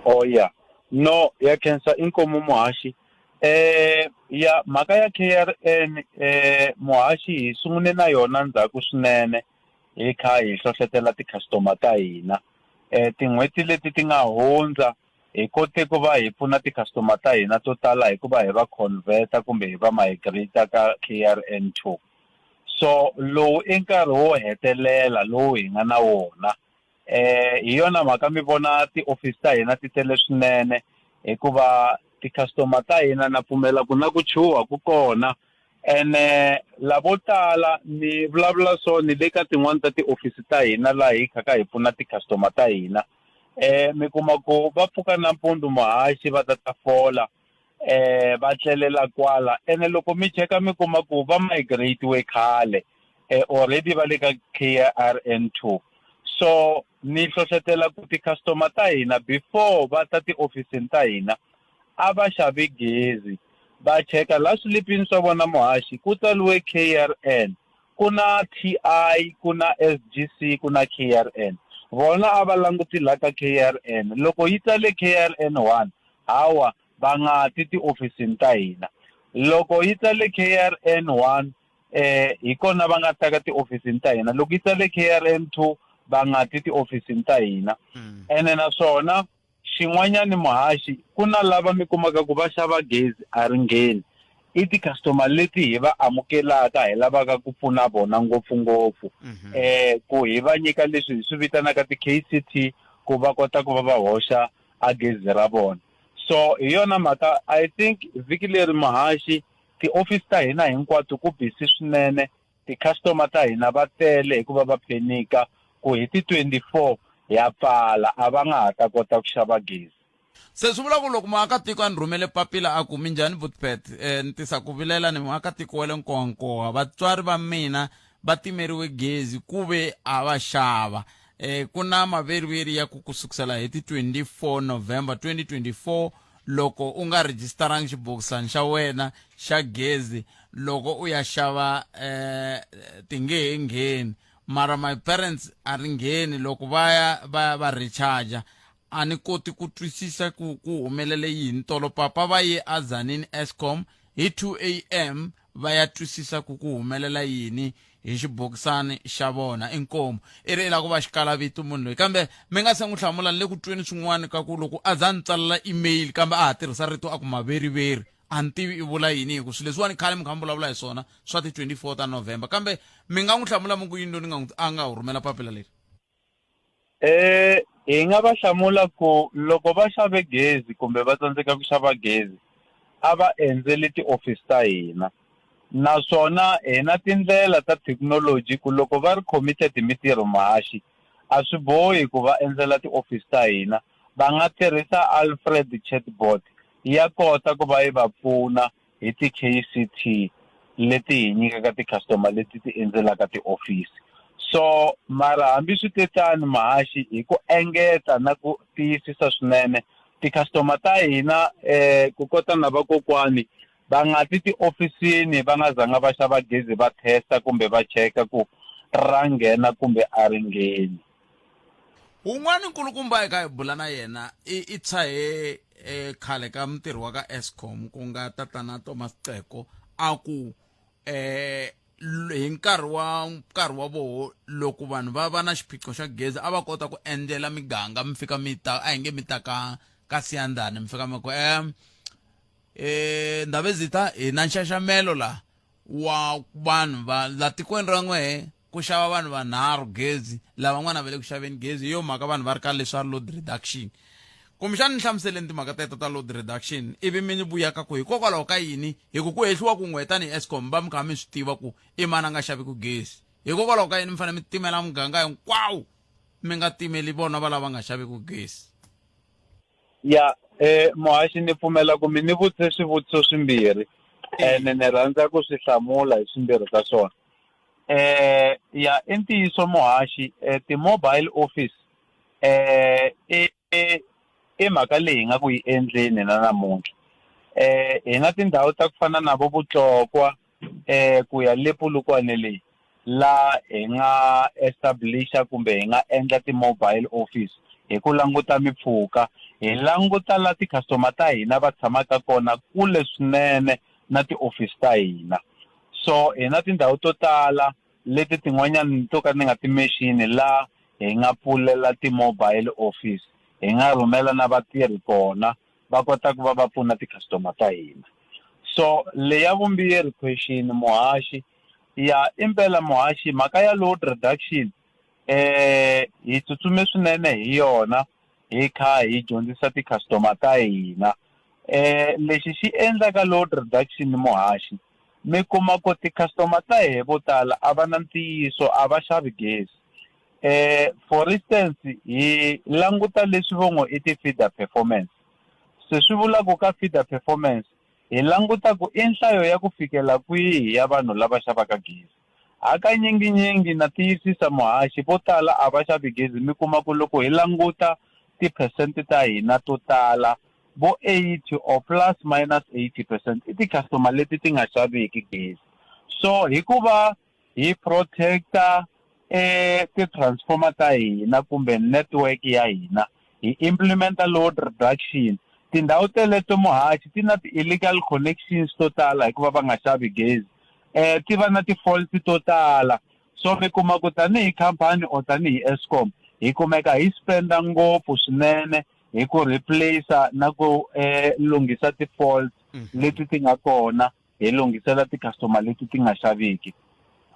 Oh yeah. No, ya khensa inkomu muhaxi. Eh ya mhaka ya KRN eh muhaxi hi sungule na yona ndzhaku swinene hi kha hi hlohletela ti-customer ta hina. Eh tin'hweti leti ti nga hundza hi kote ku va hi pfuna ti-customer ta hina to tala hi ku va hi va converter kumbe hi va migrate ka KRN 2. So lowu i nkarhi wo hetelela lowu hi nga na wona. Eh hi yona mhaka mi vona tiofisi ta hina ti tele swinene hikuva ti-customer ta hina na pfumela ku na ku chuha ku kona ene lavo tala ni vulavula so ni le ka tin'wani ta tiofisi ta hina laha hi kha ka hi pfuna ti-customer ta hina eh mi kuma ku va pfuka nampundzu muhaxi va ta ta fola eh va tlelela kwala ene loko mi cheka mi kuma ku va migrate-iwe khale eh, already va le ka KRN2 so ni hlohletela ku ti-customer ta hina before va ta tiofisini ta hina a va xavi gezi va cheka la swilipini swa vona muhaxi ku tsariwe KRN ku na TI ku na SGC ku na KRN vona a va languti la ka KRN loko yi tsale KRN 1 hawa va nga ti tiofisini ta hina loko yi tsale KRN 1 eh hi kona va nga ta ka tiofisini ta hina loko yi tsale KRN 2 va nga ti tiofisini ta hina ene naswona xin'wanyani muhaxi ku na lava mi kumaka ku va xava gezi a ri ngheni i ti-customer leti hi va amukelaka hi lavaka ku pfuna vona ngopfungopfu eh ku hi va nyika leswi hi swi vitanaka ti-KCT ku va kota ku va va hoxa a gezi ra vona so hi yona mhaka i think vhiki leri muhaxi tiofisi ta hina hinkwato ku busy swinene ti-customer ta hina va tele hikuva va phenika ku hi ti-24 ya pfala a va nga ha ta kota ku xava gezi se swi vula ku loko muakatiko a ni rhumele papila a ku minjhani butpet um ni tisa ku vilela ni muakatiko wa le nkowankowa vatswari va mina va timeriwe gezi ku ve a va xava eh ku na maveriveri ya ku ku sukusela hi ti 24 November 2024 loko u nga rejistarangi xibokisani xa wena xa gezi loko u ya xava eh ti nge he ngheni mara my parents a ri ngheni loko va ya va ya va recharger a ni koti ku twisisa ku ku humelele yini tolo papa va ye a Tzaneen Eskom hi 2 am va ya twisisa ku ku humelela yini hi xibokisani xa vona inkomu i ri i lava ku va xikalavito munhu loyi kambe mi nga se n'wi hlamula ni le ku tweni swin'wana ka ku loko a za ni tsalela email kambe a ha tirhisa rito a ku maveriveri a ni tivi i vula yini hi ku swilo leswiwani khale mi kha mi vulavula hi swona swa ti 24 ta november kambe mi nga n'wi hlamula mi ku yini loyi ni nga n'wi a nga wu rhumela papila leri Eh hi nga va hlamula ku loko va xave gezi kumbe va tsandzeka ku xava gezi a va endzeli tiofisi ta hina naswona hi na tindlela ta thekinoloji ku loko va ri committed hi mitirho muhaxi a swi bohi ku va endzela tiofisi ta hina va nga tirhisa Alfred chatbot ya kota ku va yi va pfuna hi ti-KCT leti hi nyikaka ti-customer leti ti endzelaka tiofisi so mara hambi swi te tano mahaxi hi ku engeta na ku tiyisisa swinene ti-customer ta hina eh ku kota na vakokwani va nga ti tiofisini va nga zanga va xava gezi va testa kumbe va cheka ku ra nghena kumbe a ri ngheni Wun'wana nkulukumba hi kha hi bula na yena i i tshahe eh, khale ka mutirhi wa ka Eskom ku nga tatana Thomas Ceko a ku eh hi nkarhi wa nkarhi wa voho loko vanhu va va na xiphiqo xa gezi a va kota ku endzela miganga mi fika mi ta a hi nge mi ta ka ka Siyandhani mi fika mi ku em eh Ndhavezitha hi na nxaxamelo la wa vanhu va la tikweni ra n'wehe ku xava vanhu vanharhu gezi lavan'wana va le ku xaveni gezi hi yo mhaka vanhu va ri ka leswa load reduction kumbexana ni hlamuseleni timhaka teto ta load reduction ivi mi ni vuya ka ku hikokwalaho ka yini hi ku ku hehliwa ku n'we tanihi escom va mi kha mi swi tiva ku i mani a nga xaviki gezi hikokwalaho ka yini mi fanele mi timela muganga hinkwawo mi nga timeli vona va lava nga xaviki gezi. Ya eh muhaxi ni pfumela ku mi ni vutise swivutiso swimbirhi ene ni rhandza ku swi hlamula hi swimbirhi ka swona. Eh ya i ntiyiso muhaxi eh, ti-mobile office eh i i mhaka leyi hi nga ku yi endleni na namuntlha. Eh hi na tindhawu ta ku fana na vo Vutlokwa eh ku ya le Polokwane leyi la hi nga establisha kumbe hi nga endla ti-mobile office hi ku languta mipfhuka hi languta la ti-customer ta hina va tshamaka kona kule swinene na ti-office ta hina so hi na tindhawu to tala leti tin'wanyana to ka ni nga ti mexini la hi nga pfulela ti-mobile office hi nga rhumela na vatirhi kona va kota ku va va pfuna ti-customer ta hina so leya vumbirhi question muhaxi ya impela muhaxi mhaka ya load reduction eh hi tsutsume swinene hi yona hi kha hi dyondzisa ti-customer ta hina eh lexi xi endlaka load reduction muhaxi mi kuma ku ti-customer ta hehe vo tala a va na ntiyiso a va xavi gezi eh for instance hi languta leswi vo ngo i ti-feeder performance se swi vula ku ka feeder performance hi languta ku i nhlayo ya ku fikela kwihi ya vanhu lava xavaka gezi hakanyinginyingi na tiyisisa muhaxi vo tala a va xavi gezi mi kuma ku loko hi languta tiphesente ta hina to tala vo 80 or plus minus 80 percent i ti-customer leti ti nga xaviki gezi so hikuva hi protecta eh ti-transformer ta hina kumbe network ya hina hi implementa load reduction tindhawu teleto muhaxi ti na ti-illegal connections to tala hikuva va nga xavi gezi eh ti va na ti-faults to tala so mi kuma ku tanihi khampani or tanihi Eskom hi kumeka hi spenda ngopfu swinene hi ku replace na ku eh lunghisa ti-faults leti ti nga kona hi lunghisela ti-customer leti ti nga xaviki.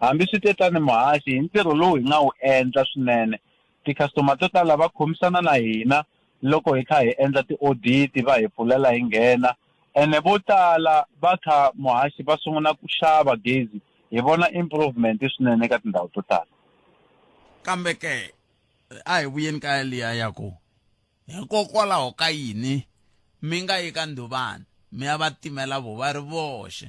Hambi swi te tani muhaxi, hi ntirho lowu hi nga wu endla swinene, ti-customer to tala va khomisana na hina loko hi kha hi endla ti-audit, va hi pfulela hi nghena, ene vo tala va kha muhaxi va sungula ku xava gezi, hi vona improvement swinene eka tindhawu to tala. Kambe ke, a hi vuyeni ka liya ya ku Hikokwalaho ka yini mi nga yi ka Ndhuvani mi ya va timela vo va ri voxe?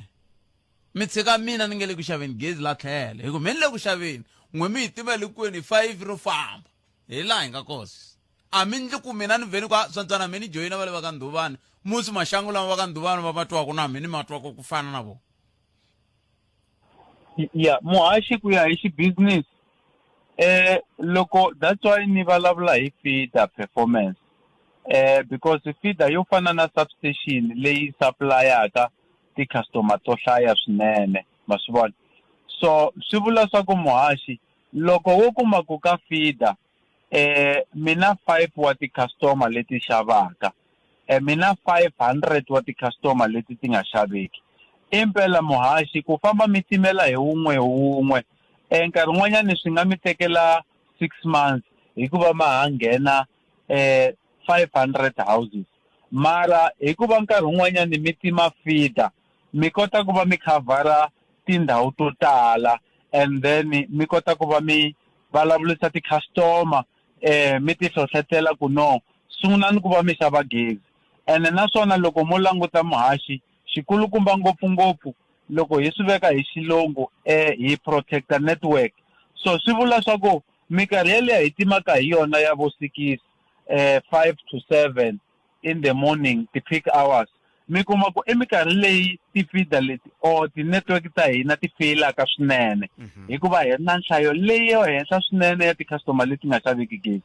Mi tshika mina ni nge le ku xaveni gezi la tlhelo, hi ku me ni le ku xaveni, n'we mi hi timele kwini hi fayifi ro famba. Hi laha hi nga koho sweswi. A mi ndli ku mina ni vheni ku a swantswana me ni joyina va le va ka Ndhuvani, musi maxangu lama va ka Ndhuvani va ma twaka na me ni ma twaka ku fana na vona. Ya muhaxi ku ya hi xibizinisi eh loko that's why ni vulavula hi feeder performance eh because feeder yo fana na substation leyi supplyaka ti-customer to hlaya swinene ma swi vona so swi vula swa ku muhaxi loko wo kuma ku ka feeder eh mina 5 wa ti-customer leti xavaka eh mina 500 wa ti-customer leti ti nga xaveki impela muhaxi ku famba mi timela hi wun'we hi wun'we eh nkarhi wun'wanyani swi nga mi tekela 6 months hikuva ma ha nghena eh 500 houses mara hikuva nkarhi wun'wanyani mi tima feeder mi kota ku va mi khavhara tindhawu to tala and then mi kota ku va mi vulavurisa ti-customer eh mi ti hlohletela ku no sungulani ku va mi xava gezi ene naswona loko mo languta muhaxi xikulukumba ngopfungopfu loko hi swi veka hi xilungu eh hi protector network so swi vula swa ku minkarhi yeleyo hi timaka hi yona ya vo sikisi eh 5 to 7 in the morning ti-peak hours mi kuma ku i minkarhi leyi ti-feeder leti or ti-network ta hina ti feyilaka swinene hikuva hi ri na nhlayo leyi yo henhla swinene ya ti-customer leti nga xaveki gezi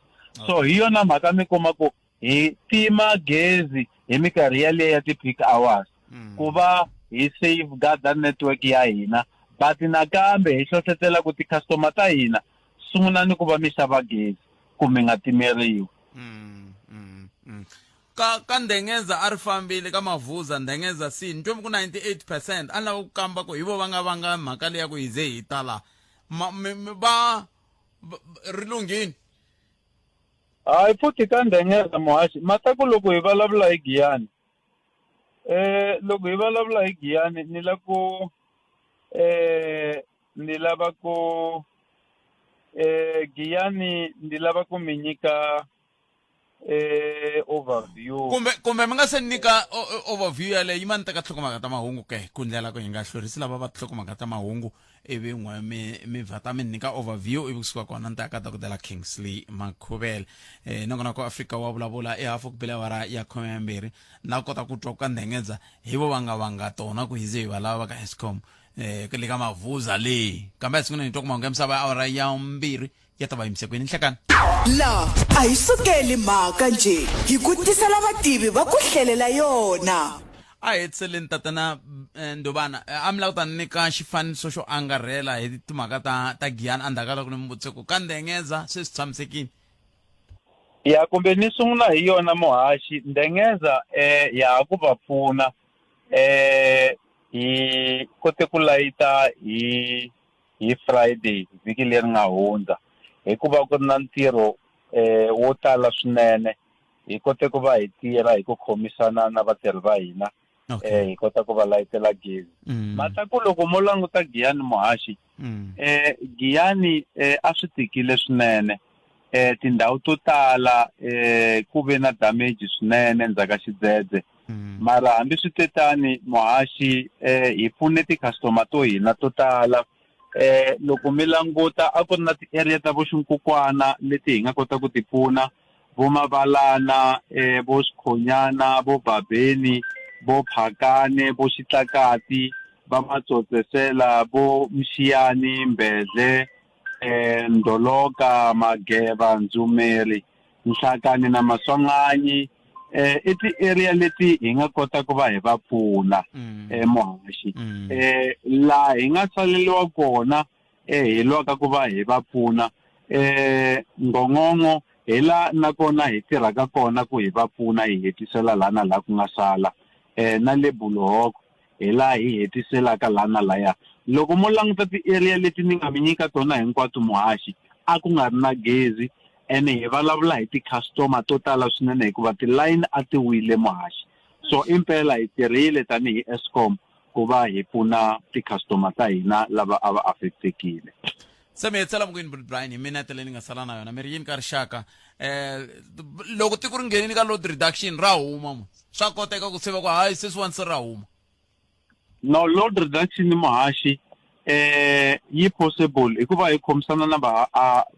so hi yona mhaka mi kuma ku hi tima gezi hi minkarhi yaleyo ya ti-peak hours ku va hi safeguarda network ya hina but nakambe hi hlohletela ku ti-customer ta hina sungulani ku va mi xava gezi ku mi nga timeriwi Ka ka Ndhengeza a ri fambile ka Mavuza Ndhengeza C ni twe mi ku 98 percent a ni lava ku kamba ku hi vo va nga vanga mhaka leya ku hi ze hi ta la ma mi mi va ri lunghini Hayi futhi ka Ndhengeza muhaxi mata ku loko hi vulavula hi Giyani eh loko hi vulavula hi Giyani ni la ku eh ni lava ku eh Giyani ni lava ku mi nyika. eh overview kumbe kumbe mi nga se nyika overview yaleyo yi ma ni teka nhlokomhaka ta mahungu ke ku ndlela ku hi nga hlwerisi lava va tinhlokomhaka ta mahungu ivi n'we mi mi vhata mi nyika overview ivi kusuka kona ni ta ka dokodela Kingsley Makhuvele eh nongonoko Afrika wa vulavula i hafu ku bile awara ya 12 na kota ku twa ku ka ndhengedza hi vo va nga vanga tona ku hi ze hi va lava va ka Eskom eh le ka mavuza le kambe a sungula ni twa ku mahungu ya misava ya awara ya 2 ya ta va yimise kwini nhlekani La a hi sukeli mhaka njhe hi ku tisela vativi va ku hlelela yona. A hi hetiseleni tatana eh, Ndovana eh, a mi lava ku ta ni nyika xifaniso xo angarhela hi timhaka ta ta Giyani endzhaku ka loko ni mi vutise ku ka Ndengeza se swi tshamisekile Ya kumbe ni sungula hi yona muhaxi Ndengeza eh ya ha ku va pfuna eh hi kote ku layita hi hi Friday vhiki leri nga hundza hikuva ku ri na ntirho eh wo tala swinene hi kote ku va hi tirha hi ku khomisana na vatirhi va hina eh hi kota ku va layitela gezi mhaka ku loko mo languta Giyani muhaxi eh Giyani eh a swi tikile swinene eh tindhawu to tala eh ku ve na damage swinene endzhaku ka xidzedze mara hambi swi te tani muhaxi eh hi pfune ti-customer to hina to tala eh loko mi languta a ku ri na ti-area ta vo xinkukwana leti hi nga kota ku ti pfuna vo Mavalana eh vo Xikhonyana vo Babeni vo Phakane vo Xitlakati va Matsotsesela vo Mxiyani Mbedle eh Ndoloka Mageva Ndzumeri Nhlakani na Maswanganyi eh i ti-area leti hi nga kota ku va hi va pfuna eh muhaxi eh laha hi nga saleriwa kona eh hi lwaka ku va hi va pfuna eh Ngongongo hi la nakona hi tirhaka kona ku hi va pfuna hi hetisela la na la ku nga sala eh na le Bulhoek hi laha hi hetiselaka la na laya loko mo languta ti-area leti ni nga mi nyika tona hinkwato muhaxi a ku nga ri na gezi ene hi vulavula hi ti-customer to tala swinene hikuva tilayini a ti wile muhaxi so impela hi tirhile tanihi Eskom ku va hi pfuna ti-customer ta hina lava a va affectekile se mi hetisela mukwini Brian hi minete leyi ni nga sala na yona mi ri yini ka rixaka eh loko tiko ri nghenini ka load reduction ra huma mo swa koteka ku se va ku hayi sweswiwani se ra huma no load reduction muhaxi eh yi possible hikuva hi khomisana na va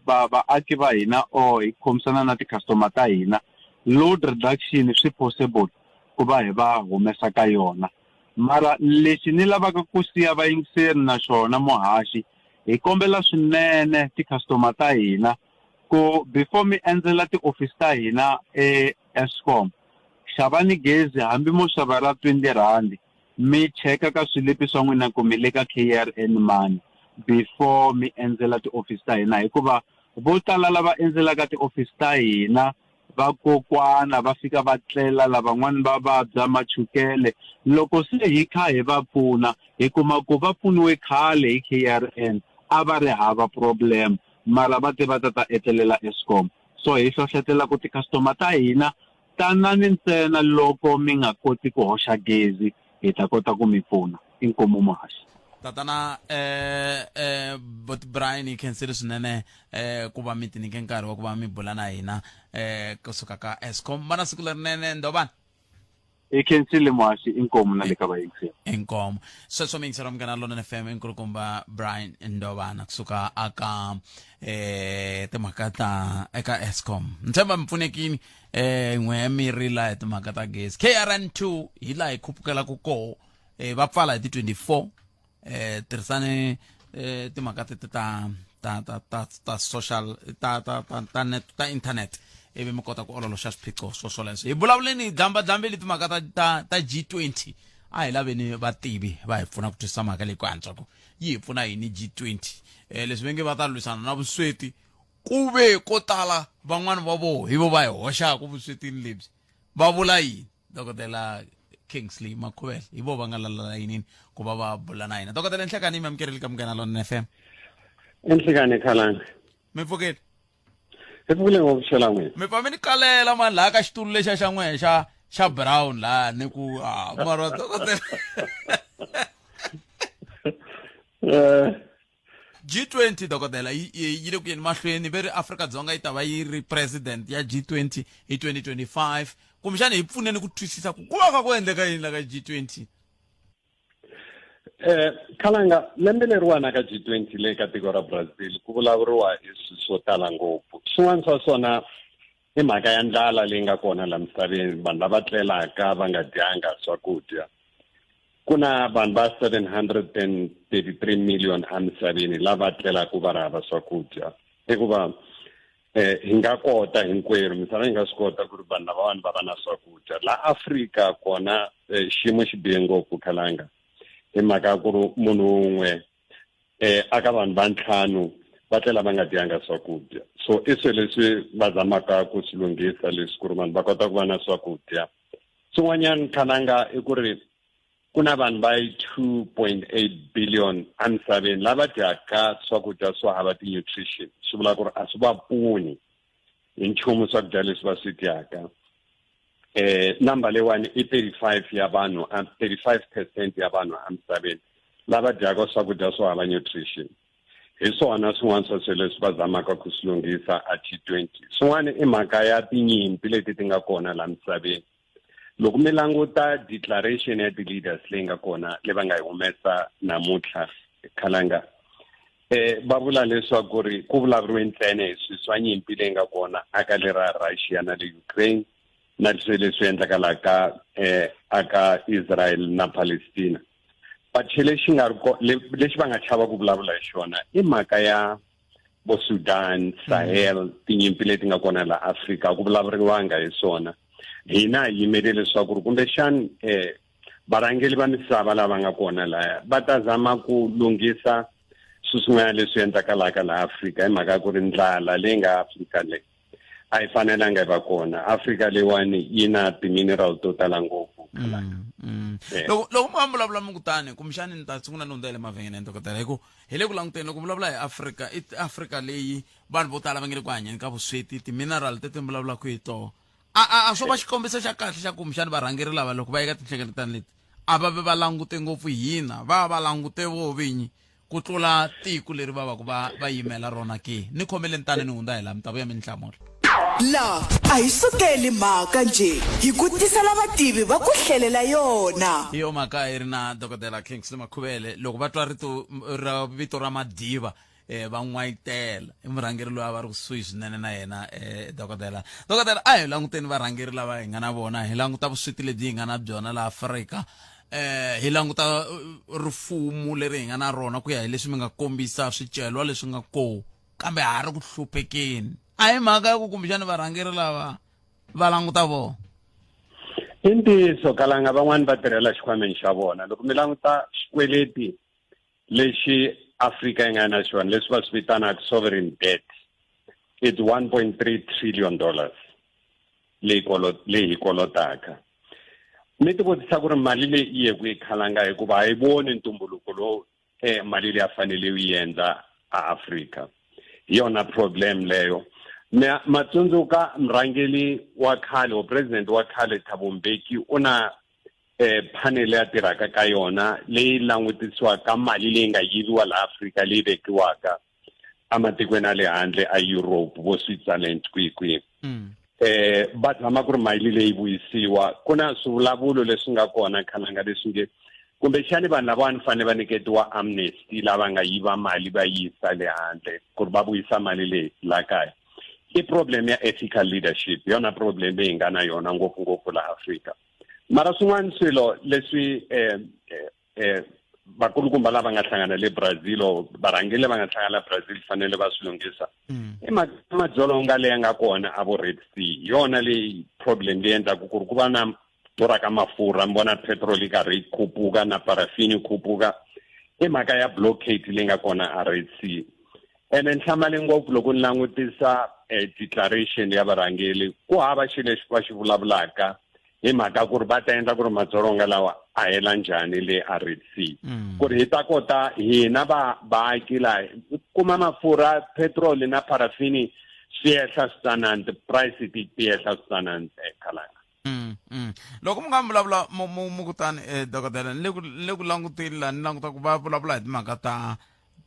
va vaaki va hina or hi khomisana na ti-customer ta hina load reduction swi possible ku va hi va humesa ka yona mara lexi ni lavaka ku siya vayingiseri na xona muhaxi hi kombela swinene ti-customer ta hina ku before mi endzela tiofisi ta hina e-Eskom xavani gezi hambi mo xava ra 20 rhandi mi cheka ka swilipi swa n'wina ku mi le ka KRN mani before mi endzela tiofisi ta hina hikuva vo tala lava endzelaka tiofisi ta hina vakokwana va fika va tlela lavan'wani va vabya machukele loko se hi kha hi va pfuna hi kuma ku va pfuniwe khale hi KRN a va ri hava problem mara va te va ta ta etlelela Eskom so hi hlohletela ku ti-customer ta hina tanani ntsena loko mi nga koti ku hoxa gezi hi ta kota ku mi pfuna inkomu muhaxi tatana eh eh bot Brian hi khensile swinene eh ku va mi tinike nkarhi wa ku va mi bula na hina eh kusuka ka Eskom va na siku lerinene ndovana hi khensile muhaxi inkomu na le ka vayingiseri inkomo sweswo mi yingisela munghana lonene fm inkulukumba brian ndovana kusuka aka eh timhaka ta eka escom ni tshemba mi pfunekini eh n'we mi rila hi timhaka ta gezi krn2 hi laha hi khupukelaku koho eh va pfala hi ti 24 eh tirhisani eh timhaka tete ta ta ta ta ta social ta ta ta ta net ta internet ivi mi kota ku ololoxa swiphiqo swo swoleswo hi vulavuleni hi dlambadlambeli timhaka ta ta ta G20 a hi laveni vativi va hi pfuna ku twisisa mhaka leyi ku antswa ku yi hi pfuna yini G20 eh leswi va nge va ta lwisana na vusweti ku ve ko tala van'wani va voho hi vo va hi hoxaka vuswetini lebyi va vula yini dokodela kingsley makhuvele hi vo va nga lala layinini ku va va bula na hina dokodela nhlekani mi amukerile ka munghana lonene fm enhlekani khalanga mi pfukile hi pfukile ngopfu xela n'wina mi pfa mi ni kalela mani laha ka xitulu lexa xa n'wehe xa xa brown laha ni ku ah, mara dokodela eh. G20 dokodela yi yi le ku yeni mahlweni ve ri Afrika-Dzonga yi ta va yi ri president ya G20 hi 2025 kumbexana hi pfuneni ku twisisa ku ku va kha ku endleka yini la ka G20 Eh khalanga lembe leriwani ka G20 le ka tiko ra Brazil ku vulavuriwa hi swilo swo tala ngopfu swin'wana swa swona i mhaka ya ndlala leyi nga kona la misaveni vanhu lava tlelaka va nga dyanga swakudya ku na vanhu va 733 million emisaveni lava tlelaka va ri hava swakudya hikuva eh hi nga kota hinkwerhu misava yi nga swi kota ku ri vanhu lavawani va va na swakudya la Afrika kona eh, xiyimo xi bihe ngopfu khalanga hi mhaka ya ku ri munhu wun'we eh aka vanhu va ntlhanu va tlela va nga dyanga swakudya so i swilo leswi va zamaka ku swi lunghisa leswi ku ri vanhu va kota ku va na swakudya swin'wanyana khalanga i ku ri ku na vanhu va yi 2.8 billion emisaveni lava dyaka swakudya swo hava ti-nutrition swi vula ku ri a swi va pfuni hi nchumu swakudya leswi va swi dyaka eh number leyiwani i 35 ya vanhu 35 percent ya vanhu emisaveni lava dyaka swakudya swo hava nutrition hi swona swin'wana swa swilo leswi va zamaka ku swi lunghisa a G20 swin'wana i mhaka ya tinyimpi leti ti nga kona laha misaveni loko mi languta declaration ya ti-leaders leyi nga kona leyi va nga yi humesa namuntlha khalanga eh va vula leswaku ri ku vulavuriwe ntsena hi swilo swa nyimpi leyi nga kona aka le ra Russia na le Ukraine na leswi leswi endlekalaka eh aka Israel na Palestina but lexi nga ri lexi va nga chava ku vulavula hi xona i mhaka ya vo Sudan Sahel mm. tinyimpi leti nga kona la Afrika ku vulavuriwanga hi swona hina hi yimele leswaku ri kumbexani eh varhangeri va misava lava nga kona laya va ta zama ku lunghisa swilo swin'wana leswi endlekalaka laha Afrika hi mhaka ya ku ri ndlala leyi nga Afrika leyi a yi fanelanga yi va kona Afrika leyiwani yi na ti-mineral to tala ngopfu mm, mm. loko loko mi vulavula mi kutani kumbexani ni ta sungula ni hundza le mavhengeleni dokodela hi ku hi le ku languteni loko vulavula hi Afrika i Afrika leyi vanhu vo tala va nge le ku hanyeni ka vusweti ti-mineral teti mi vulavulaka hi toho a a a swo va xikombiso xa kahle xa kumbexani varhangeri lava loko va yeka tinhlengeletano leti a va ve va langute ngopfu hina va va langute vo vinyi ku tlula tiko leri va va ku va va yimela rona ke ni khomeleni tani ni hundza hi laha mi ta vuya mi ni hlamula La a hi sukeli mhaka njhe hi ku tisela vativi va ku hlelela yona. Hi yo mhaka yi ri na dokodela Kingsley Makhuvele loko va twa rito ra vito ra Madiba eh va n'wayitela i murhangeri loyi a va ri kusuhi swinene na yena eh dokodela dokodela a hi languteni varhangeri lava hi nga na vona hi languta vusweti lebyi hi nga na byona laha Afrika eh hi languta eh, rifumu leri hi nga na rona ku ya hi leswi mi nga kombisa swicelwa leswi nga kona kambe ha ri ku hluphekeni a hi mhaka ya ku kumbexani varhangeri lava va languta vona i ntiyiso kalanga van'wani va tirhela xikhwameni xa vona loko mi languta xikweleti lexi Afrika yi nga na xona leswi va swi vitanaka sovereign debt it's 1.3 trillion dollars leyi leyi hi kolotaka mi ti vutisa ku ri mali leyi yi ye ku yi khalanga hikuva a yi voni ntumbuluko lowu eh mali leyi a fanele yi endla a Afrika hi yona problem leyo matsundzuka murhangeri wa khale wa president wa khale Thabo Mbeki u na eh panel ya tirhaka ka yona leyi langutisiwaka mali leyi nga yiviwa laha Afrika leyi vekiwaka ematikweni ya le handle a Europe vo Switzerland kwihi kwihi mm. eh va zama ku ri mali leyi vuyisiwa ku na swivulavulo leswi nga kona khalanga leswi nge kumbexani vanhu lavawani fanele va nyiketiwa amnesty lava nga yiva mali va yisa le handle ku ri va vuyisa mali leyi la kaya i problem ya ethical leadership yona problem leyi nga na yona ngopfungopfu la Afrika mara swin'wana swilo leswi eh, eh, eh vakulukumba lava nga hlangana le Brazil or varhangeri lava nga hlangana le Brazil fanele va swi lunghisa mm. i madzolonga leyi nga kona a vo Red Sea yona leyi problem leyi endlaku ku ri ku va na durha ka mafurha mi vona petrol yi karhi yi khupuka na parafini yi khupuka i mhaka ya blockade leyi nga kona a Red Sea ene ni hlamale ngopfu loko ni langutisa eh, declaration ya varhangeri ku hava xilo lexi va xi vulavulaka hi mhaka ku ri va ta endla ku ri madzolonga lawa a hela njhani le a Red Sea mm. ku ri hi ta kota hina va vaaki laha kuma mafurha petrol na parafini swi ehla switsanani ti-price ti ti ehla switsanani ekhalanga mm, mm. loko mi nga vulavula mu kutani eh, dokodela ni le ku ni le ku languteni laha ni languta ku va vulavula hi timhaka ta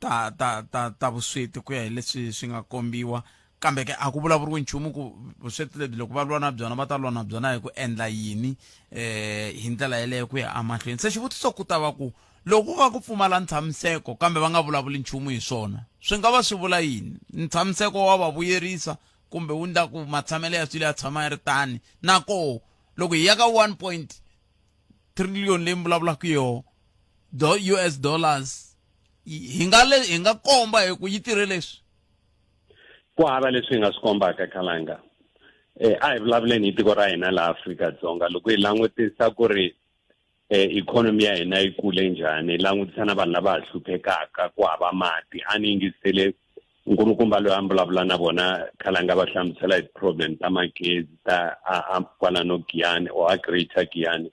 ta ta ta ta vusweti ku ya hi leswi swi nga kombiwa kambe ke a ku vulavuriwi nchumu ku vusweti lebyi loko va lwa na byona va ta lwa na byona hi ku endla yini eh hi ndlela yeleyo ku ya emahlweni se xivutiso ku ta va ku loko ku va ku pfumala ntshamiseko kambe va nga vulavuli nchumu hi swona swi nga va swi vula yini ntshamiseko wa va vuyerisa kumbe wu ndla ku matshamelo ya swilo ya tshama ya ri tani na koho loko hi ya ka 1 point trillion leyi mi vulavulaka yoho do US dollars hi nga le hi nga komba hi ku yi tirhe leswi ku hava leswi hi nga swi kombaka khalanga eh a hi vulavuleni hi tiko ra hina laha Afrika-Dzonga loko hi langutisa ku ri eh economy ya hina yi kule njhani hi langutisa na vanhu lava ha hluphekaka ku hava mati a ni yingisele nkulukumba loyi a vulavula na vona khalanga va hlamusela hi ti-problem ta magezi ta a kwalano Giyani or a Greater Giyani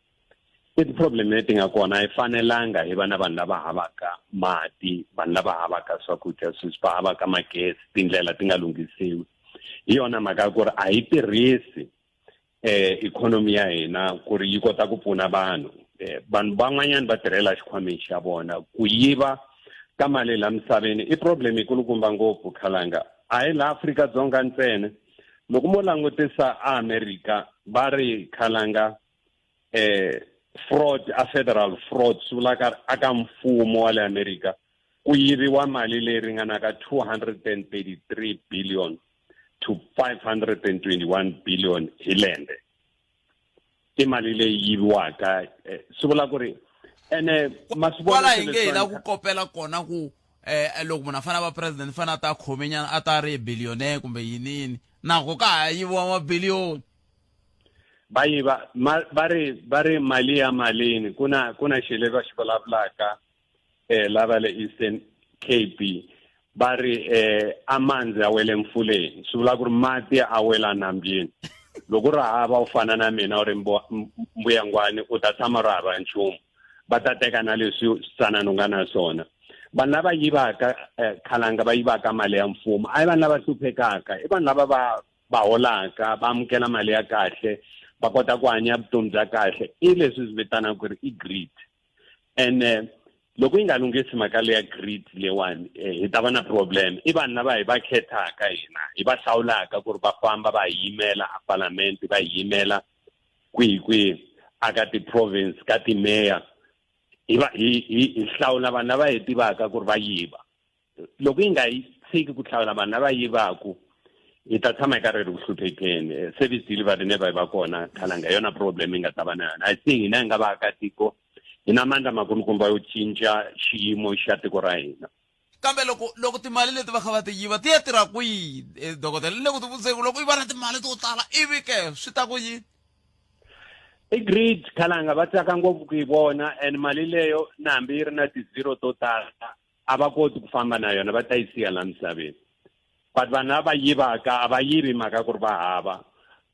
i ti-problem leti nga kona a hi fanelanga hi va na vanhu lava havaka mati vanhu lava havaka swakudya sweswi va havaka magezi tindlela ti nga lunghisiwi hi yona mhaka ya ku ri a hi tirhisi eh economy ya hina ku ri yi kota ku pfuna vanhu eh, vanhu van'wanyana va tirhela xikhwameni xa vona ku yiva ka mali la misaveni i problem yikulukumba ngopfu khalanga a hi la Afrika-Dzonga ntsena loko mo langutisa a Amerika va ri khalanga eh fraud a federal fraud swi vula ka aka mfumo wa le Amerika ku yiviwa mali leyi ringanaka 233 billion to 521 billion hi lembe i mali leyi yiviwaka eh, swi vula ku ri ene ma swi vona kwala hi nge hi la ku kopela kona ku eh loko munhu a fanele a va president fanele a ta khomenyana a ta ri billionaire kumbe yini yini nako ka ha yiviwa mabiliyoni va yiva va ri va ri mali ya malini ku na ku na xilo va xi vulavulaka eh lava le Eastern Cape va ri eh amanzi a wele mfuleni swi vula ku ri mati a wela nambyeni loko ri hava u fana na mina u ri mbuyangwani u ta tshama ri hava nchumu va ta teka na leswi switsanana u nga na swona vanhu lava yivaka eh, khalanga va yivaka mali ya mfumo a hi vanhu lava hluphekaka i vanhu lava va va holaka va amukela mali ya kahle va kota ku hanya vutomi bya kahle i leswi swi vitanaka ku ri i greed and eh, loko yi nga lunghisi mhaka leya greed leyiwani eh, hi ta va na problem i vanhu lava hi va khethaka hina hi va hlawulaka ku ri va famba va hi yimela a palamende va hi yimela kwihi kwihi aka ti-province ka timeya hi va hi hi hlawula vanhu lava hi tivaka ku ri va yiva loko yi nga yi tshiki ku hlawula vanhu lava yivaku hi ta tshama hi karhi ri ku hluphekeni eh, service delivery never yi va kona khalanga hi yona problem yi nga ta va na yona i think hina hi nga vaakatiko hi na mandla makulukumba yo cinca xiyimo xa tiko ra hina kambe loko loko timali leti va kha va ti yiva ti ya tirha kwihi eh, dokodela ni le ku tivutiseni loko i va na timali to tala ivi ke swi ta ku yini i greed khalanga va tsaka ngopfu ku yi vona and mali leyo na hambi yi ri na ti-zero to tala a va koti ku famba na yona va ta yi siya la misaveni but vanhu lava yivaka a va yivi mhaka ku ri va hava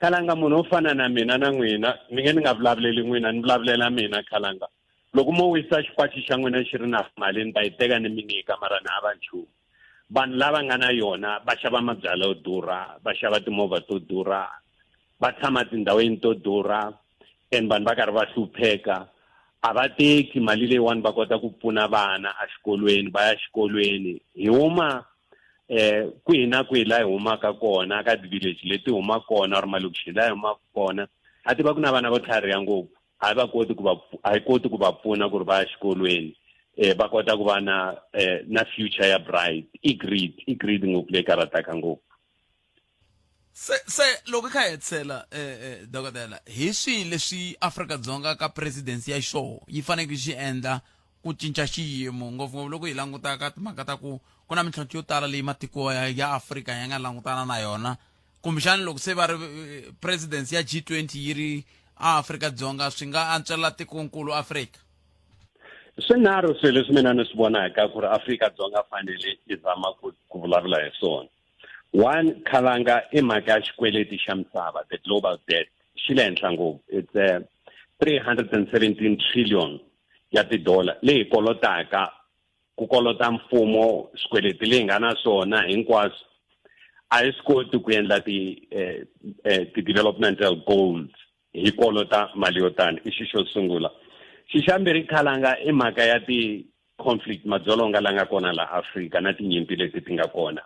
khalanga munhu wo fana na mina na n'wina ni nge ni nga vulavuleli n'wina ni vulavulela mina khalanga loko mo wisa xipachi xa n'wina xi ri na mali ni ta yi teka ni mi nyika mara ni hava nchumu vanhu lava nga na yona va xava mabyalwa yo durha va xava timovha to durha va tshama tindhawini to durha and vanhu va karhi va hlupheka a va teki mali leyiwani va kota ku pfuna vana exikolweni va ya xikolweni hi huma eh kwihi na kwihi laha hi humaka kona ka ti-village leti humaka kona or malokixini laha hi humaka kona a tiva ku na vana vo tlhariha ngopfu a va koti ku va a hi koti ku va pfuna ku ri va ya xikolweni eh va kota ku va na eh, na future ya bright i greed i greed ngopfu leyi karhataka ngopfu se se loko kha hetisela eh, eh, dokodela hi swihi leswi Afrika-Dzonga ka presidency ya xoho yi faneleke xi endla ku cinca xiyimo ngopfungopfu loko hi languta ka timhaka ta ku ku na mintlhontlho yo tala leyi matiko ya, ya Afrika ya nga langutana na yona kumbexana loko se va ri eh, presidency ya G20 yi ri a Afrika-Dzonga swi nga antswela tikonkulu Afrika swinharhu swilo leswi mina ni swi vonaka ku ri Afrika-Dzonga fanele yi zama ku ku vulavula hi swona one khalanga i mhaka ya xikweleti xa misava the global debt xi le henhla ngopfu it's uh, 317 trillion ya tidola leyi kolotaka ku kolota mfumo swikweleti leyi nga na swona hinkwaswo a yi swi koti ku endla ti eh, eh, ti-developmental goals hi kolota mali yo tani i xi xo sungula xi xa mbirhi khalanga i mhaka ya ti conflict madzolonga la nga kona la Afrika na tinyimpi leti ti nga kona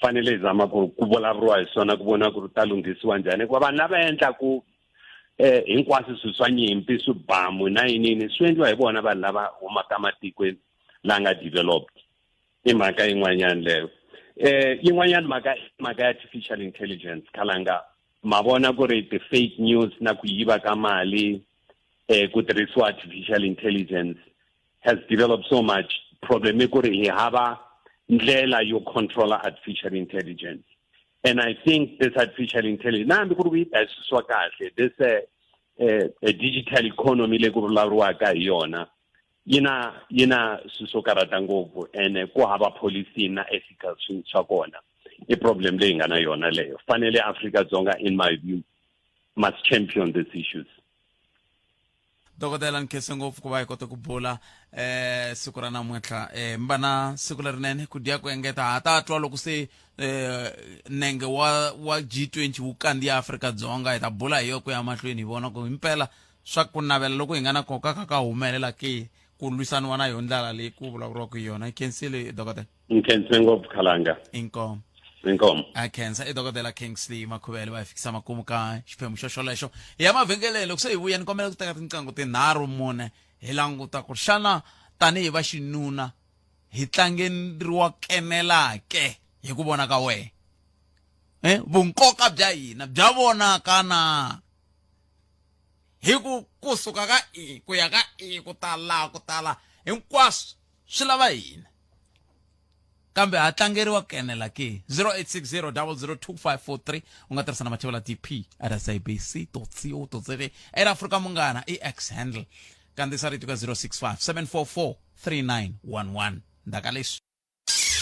fanele hi zama ku ku vulavuriwa hi swona ku vona ku ri ta lunghisiwa njhani hikuva vanhu lava endlaku eh hinkwaswo swilo swa nyimpi swibamu na yinini swi endliwa hi vona vanhu lava humaka matikweni la nga developed i mhaka yin'wanyana leyo eh yin'wanyana mhaka mhaka ya artificial intelligence khalanga ma vona ku ri ti-fake news na ku yiva ka mali eh ku tirhisiwa artificial intelligence has developed so much problem i ku ri hi hava ndlela yo controller artificial intelligence and i think this artificial intelligence na hambi ku ri ku yi basisiwa kahle this uh, uh, digital economy leyi ku vulavuriwaka hi yona yi na yi na swilo swo karhata ngopfu ene ku hava policy na ethical swa kona i problem leyi nga na yona leyo fanele Afrika-Dzonga in my view must champion these issues Dokodela ni khense ngopfu ku va hi kote ku bula eh siku ra namuntlha eh mi va na siku lerinene ku dya ku engeta ha ta twa loko se eh nenge wa wa G20 wu kandziya Afrika-Dzonga hi ta bula hi yo ku ya mahlweni hi vona ku himpela swa ku navela loko hi nga na koka ka ka humelela ke ku lwisaniwa na yo ndlela leyi ku vulavuriwaka hi yona khensile dokodela Nkhense ngopfu khalanga. Inkomu. Inkomu. A khensa i dokodela Kingsley Makhuvele va hi fikisa makumu ka xiphemu xo xolexo. Hi ya mavhengeleni loko se hi vuya ni kombela ku teka tinqingho tinharhu mune hi languta ku xana tanihi va xinuna hi tlangeriwa kenela ke hi ku vona ka wehe. Eh vunkoka bya hina bya vonaka na hi ku kusuka ka i ku ya ka i ku tala ku tala hinkwaswo swi lava hina kambe ha tlangeriwa ku enela ke 0860 002543 u nga tirhisa na mathevula dp at sabc co za era afrika munghana i x handle kandziyisa rito ka 065 744 3911 ndzhaka leswi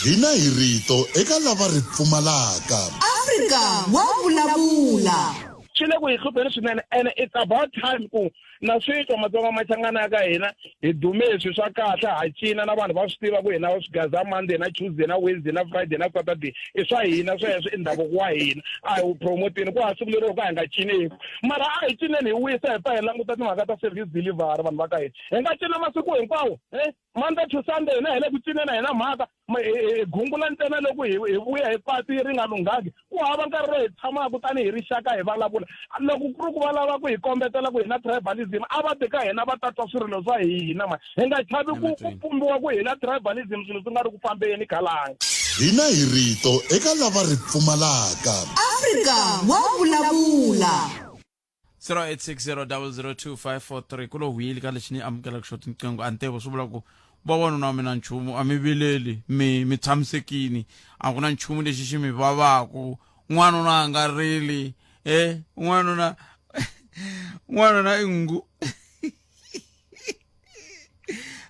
Hina hi rito eka lava ri pfumalaka. Afrika wa vulavula. Swi le ku hi hlupheni swinene ene it's about time ku na swi twa Matsonga Machangana ya ka hina hi dume hi swi swa kahle ha cina na vanhu va swi tiva ku hina swigaza Monday na Tuesday na Wednesday na Friday na Saturday i swa hina sweswo i ndhavuko wa hina a hi wu promoteni ku hava siku leri ka hi nga cineki mara a hi cineni hi wisa hi pfa hi languta timhaka ta service delivery vanhu va ka hina hi nga cina masiku hinkwawo eh Monday to Sunday hina hi le ku cineni a hi na mhaka hi gungula ntsena loko hi hi vuya hi patu ri nga lunghaki ku hava nkarhi lowu hi tshamaka tanihi rixaka hi vulavula loko ku ri ku va lava ku hi kombetela ku hi na tribalism a va ti ka hina va ta twa swirilo swa hina ma hi nga chavi ku ku pumbiwa ku hi na tribalism swilo swi nga ri ku fambeni khalanga Hina hi rito eka lava ri pfumalaka. Afrika wa vulavula. 0860002543 ku lo hwili ka lexi ni amukelaka xo tinqingho a ni tivi swi vula ku vavanuna wa mina nchumu a mi vileli mi mi tshamisekini a ku na nchumu lexi xi mi vavaku n'wanuna a nga rili e n'wanuna n'wanuna i ngu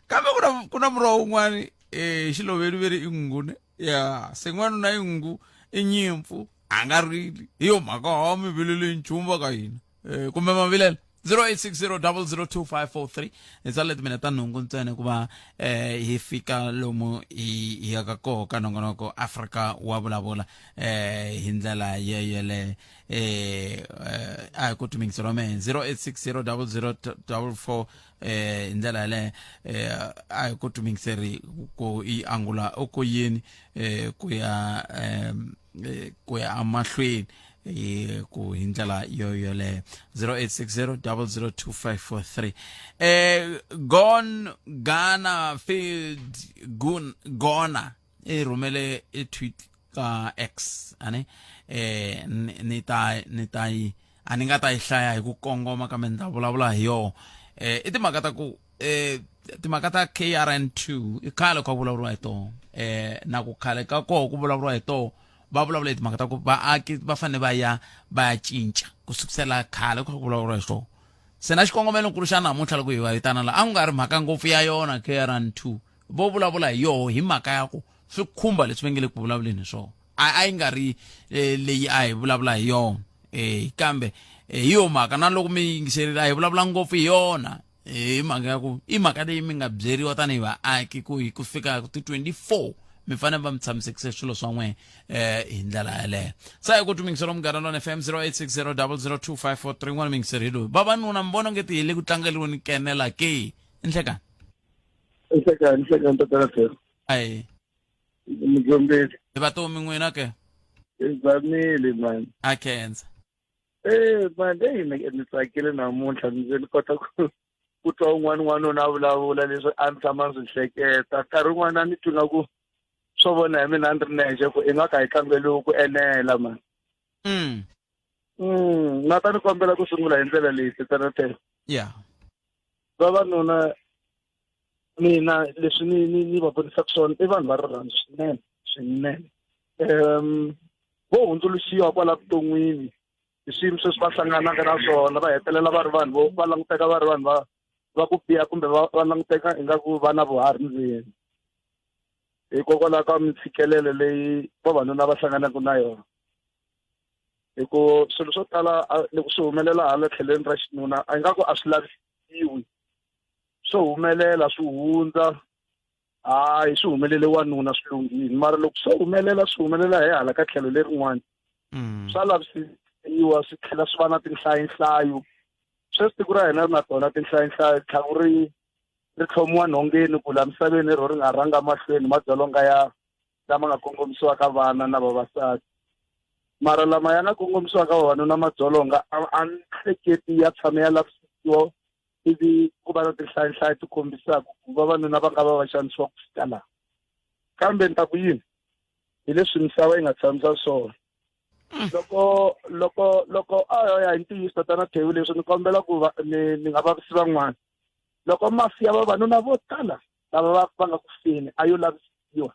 kambe ku na ku na muroho wun'wani um xiloveli veri i ngu ne ya se n'wanuna i ngu i nyimpfu a nga rili hi yo mhaka ha mi vileli nchumu va ka hina eh, kumbe mavilela 0860002543 hi tsale timina ta nhungu ntsena ku va eh, hi fika lomu hi yaka koho ka nongonoko afrika wa vulavula eh, hi ndlela yeyele eh, eh, a hi ku timingiselo wa mehe 08600044 eh, hi ndlela yaleyo eh, a hi ku timingiseri ku yi angula u ku yini eh, ku ya eh, eh, ku ya emahlweni eh, ku hi ndlela yo yoleyo 0860 002543 eh gone Ghana field gun gona i rhumele i tweet ka X ane eh ni ta ni ta yi a ni nga ta yi hlaya hi ku kongoma kambe ni ta vulavula hi yoho eh i timhaka ta ku eh timhaka ta KRN2 i khale ka vulavuriwa hi toho eh na ku khale ka koho ku vulavuriwa hi toho va vulavula hi timhaka ta ku vaaki va fanele va ya va ya cinca ku sukusela khale ku vulavuriwa hi swona se na xikongomelonkulu xa namuntlha loko hi va vitana la a ku nga ri mhaka ngopfu ya yona KRN2 vo vulavula hi yoho hi mhaka ya ku swi khumba leswi va nge le ku vulavuleni hi swona a yi nga ri eh, leyi a hi vulavula hi yona eh kambe eh, hi yo mhaka na loko mi yingiserile a hi vulavula ngopfu hi yona hi mhaka ya ku i mhaka leyi mi nga byeriwa tanihi vaaki ku hi ku fika ti 24 mi fanele va mi tshamisekise swilo swa n'we eh hi ndlela yaleyo sa hi ku tumingiselo munghana lona fm 0860002543 n'wana mingiseri hi loyi vavanuna mi vona nge ti hi le ku tlangeliweni kenela ke i nhlekani Nhlekani, nhlekani tatana Thero. Ayi. Mugombeli. Hi vatomi n'wina ke? Hi zamile man. A khensa. Eh man, eyi ni tsakile namuntlha ndzi ni kota ku ku twa un'wana n'wanuna a vulavula leswi a ni tshama ni swi hleketa. Nkarhi wun'wana a ni twi nga ku swo vona hi mina a ni ri nexe ku i nga ka hi tlangeliwi ku enela man. Na ta ni kombela ku sungula hi ndlela leyi tatana Thero. Yeah. Vavanuna mina leswi ni ni ni va vonisaka swona i vanhu va rirhandzu swinene swinene. Vo hundzuluxiwa kwala vuton'wini hi swiyimo sweswi va hlanganaka na swona, va hetelela va ri vanhu vo va languteka va ri vanhu va va ku biha kumbe va va languteka ingaku va na vuharhi ndzeni, hikokwalaho ka mintshikelelo leyi vavanuna va hlanganaka na yona. Hi ku swilo swo tala loko swi humelela hala tlhelweni ra xinuna a ingaku a swi lavisiwi, swo humelela swi hundza, hayi swi humelele wanuna swi lunghile, mara loko swo humelela swi humelela hi hala ka tlhelo lerin'wana swa lavisisiwa swi tlhela swi va na tinhlayinhlayo. Sweswi tiko ra hina ri na tona tinhlayinhlayo, tlhangu ri ri tlhomiwa nhongeni ku la misaveni ro ri nga rhanga mahlweni madzolonga ya lama nga kongomisiwa ka vana na vavasati, mara lama ya nga kongomisiwa ka vavanuna madzolonga a ni hleketi ya tshame ya lavisisiwa ivi ku va na tinhlayinhlayo ti kombisaka ku vavanuna va nga va va xanisiwa ku fika laha. Kambe ni ta ku yini hi leswi misava yi nga tshamisa swona. Loko loko loko a ya hi ntiyiso tatana Thewu, leswi ni kombela ku va ni ni nga vavisi van'wana, loko mafi ya vavanuna vo tala lava va va nga ku feni a yo lavisiwa,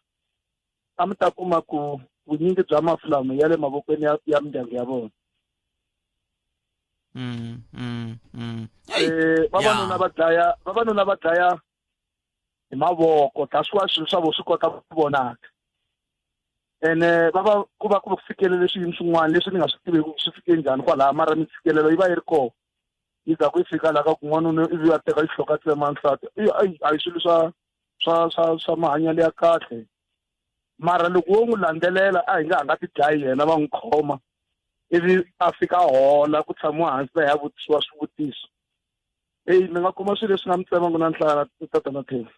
a mi ta kuma ku vunyingi bya mafu lama ya le mavokweni ya ya mindyangu ya vona. Vavanuna va dlaya, vavanuna va dlaya hi mavoko, that's why swilo swa vona swi kota ku vonaka. Ene va va ku va ku fikelele swiyimo swin'wana leswi ni nga swi tiveki ku swi fike njhani kwalaha, mara mintshikelelo yi va yi ri kona, yi za ku yi fika laha ka ku n'wanuna ivi a teka xihloka a tsema nsati. A hi swilo swa swa swa swa mahanyelo ya kahle, mara loko wo n'wi landzelela a hi nga a nga ti dlayi yena, va n'wi khoma ivi a fika a hola, ku tshamiwa hansi va ya vutisiwa swivutiso, eyi mi nga kuma swilo leswi nga mi tsemaka na nhlana tatana Themba,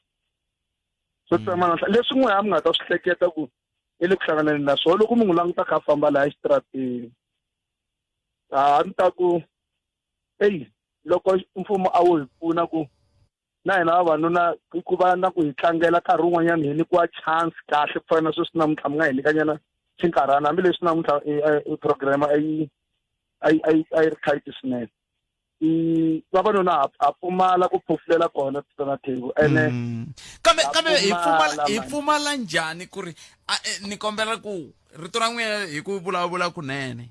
swo tsema na nhlana leswi n'we a mi nga ta swi hleketa ku i le ku hlanganeni na swona loko mi n'wi languta kha a famba laha exitarateni. A ni ta ku eyi loko mfumo a wo hi pfuna ku na hina vavanuna ku va na ku hi tlangela nkarhi wun'wanyana, hi nyikiwa chance kahle ku fana na sweswi namuntlha mi nga hi nyikanyana xinkarhana, hambileswi namuntlha program a yi a yi a yi a yi ri tight swinene. I vavanuna ha pfumala ku phofulela kona tatana Thembu, ene Kambe kambe hi pfumala, hi pfumala njhani ku ri ni kombela ku rito ra n'wina hi ku vulavula kunene,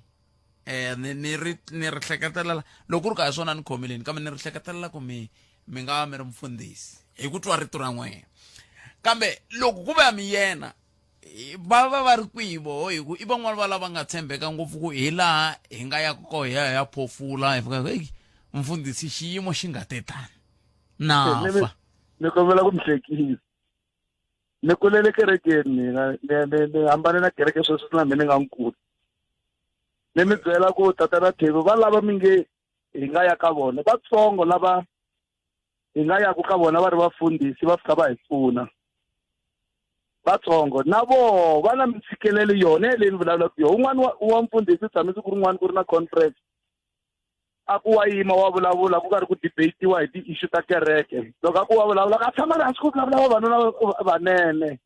ni ni ri ni ri hleketelela loko ku ri ka hi swona ni khomeleni, kambe ni ri hleketelela ku mi mi nga va mi ri mufundhisi hi ku twa rito ra n'wina, kambe loko ku ve mi yena va va va ri kwihi voho, hi ku i van'wani va lava nga tshembeka ngopfu ku hi laha hi nga ya koho hi ya hi ya phofula, hi fika heyi mfundhisi xiyimo xi nga te tani na fa. Ni kombela ku mi hlekisa, ni kulele kerekeni mina, ni ni ni hambane na kereke sweswi na mina ni nga nkulu, ni mi byela ku tatana Thembu va lava mi nge hi nga ya ka vona vatsongo lava hi nga yaku ka vona va ri vafundhisi va fika va hi pfuna vatsongo, na voho va na mintshikelelo yona yaleyi ni vulavulaka yona. Un'wana wa mfundhisi u tshame siku rin'wana ku ri na conference, a ku wa yima wa vulavula ku karhi ku debate-iwa hi ti-issue ta kereke, loko a ku wa vulavula a tshama hansi ku vulavula vavanuna vanene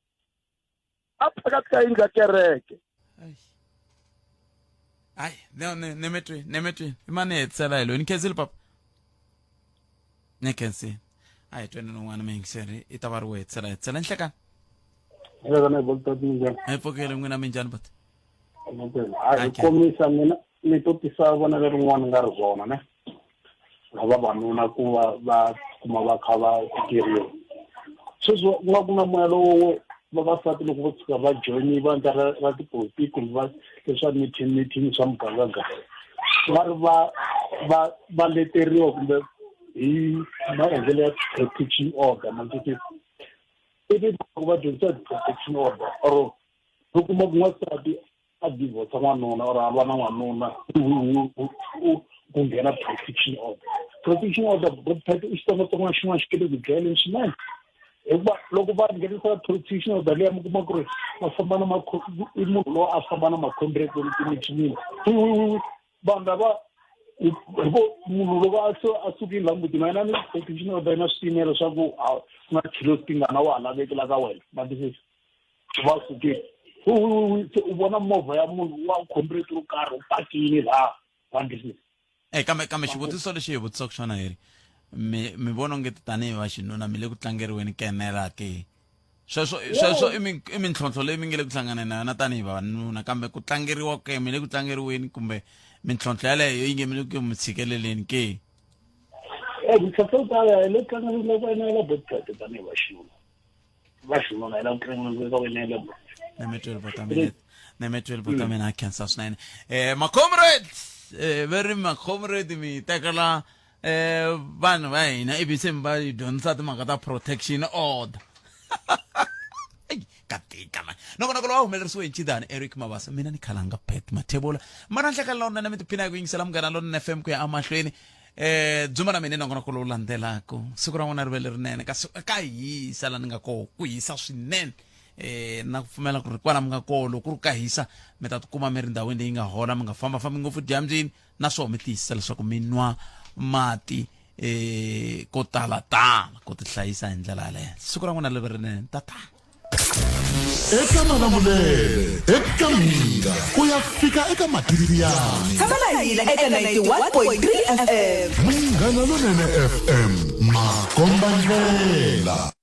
a phakathi ka yindlu ya kereke. Hayi ne ne mi twi, ne mi twi, i mani hetisela hi loyi ni khensile papa, ni khensile. A hi tweni n'wana muyingiseri i ta va ri wo hetisela hetisela. Nhlekani. Nhlekani bot, minjhani? A hi pfukile n'wina, minjhani bot? A hi komisa mina ni to tisa vonelo rin'wana nga ri rona ne ra vavanuna ku va va kuma va kha va tikeriwa sweswi, ku nga ku na moya lowo vavasati loko vo tshuka va joyini vandla ra tipolitiki kumbe va leswa meeting meeting swa mugangaganga, va ri va va va leteriwa kumbe hi maendlelo ya protection order mantiti, ivi loko va dyondzisa protection order or va kuma ku n'wansati a divorce n'wanuna or a lwa na n'wanuna, ku nghena protection order. Protection order i xitsongwatsongwana xin'wana xi kele ku dlayeleni swinene. Hikuva loko va nghenisa protection order liya mi kuma ku ri va famba na i munhu loyi a famba na ma-contract etimichinini, vanhu lava hi ku munhu loko a a sukile la mutini wa yena ni protection order na swipimelo swa ku a ku nga khilosi tingana wa ha laveki la ka wena, ma twisisa, va sukile, se u vona movha ya munhu wa contract ro karhi u pakile laha, ma twisisa. E kambe xivutiso lexi hi vutisaka xona hi ri mi mi vona onge tanihi va xinuna mi le ku tlangeriweni kenela ke? Sweswo sweswo i mi i mintlhontlho leyi mi nge le ku hlanganeni na yona tanihi vavanuna, kambe ku tlangeriwa ke, mi le ku tlangeriweni kumbe mintlhontlho yaleyo yi nge mi le ku mi tshikeleleni ke? E mintlhontlho yo tala hi le ku tlangeriweni ku enela botpet tanihi va xinuna, va xinuna hi la ku tlangeriweni ka enela. Nemetweli bota mina, nemetweli bota mina, a khensa swinene. Ma-comrades, ve ri ma-comrade mi tekela vanhu va hina ivi se mi va dyondzisa timhaka ta protection order. Ey, ka tika mani. Nongonoko lowu a humelerisiwe hi Nchidani Eric Mabasa, mina ni Khalanga Pet Mathebula. Mana nhlekani lowunene, mi tiphina hi ku yingisela Munghana Lonene FM ku ya emahlweni. Dzumba na mina nongonoko lowu landzelaka. Siku ra n'wina ri ve lerinene, kasi ka hisa la ni nga koho, ku hisa swinene. Na ku pfumela ku ri kwala mi nga koho loko ku ri ka hisa mi ta tikuma mi ri ndhawini leyi nga hola, mi nga fambafambi ngopfu dyambyini, naswona mi tiyisisa leswaku mi nwa mati ko tala tala ku tihlayisa hi ndlela yaleyo. Siku ra n'wina ri ve rinene, tata. Eka Malamulele, eka Mhinga, ku ya fika eka Mativiani. Tshama na hina eka 91.3 FM. Munghana Lonene FM, makombandlela.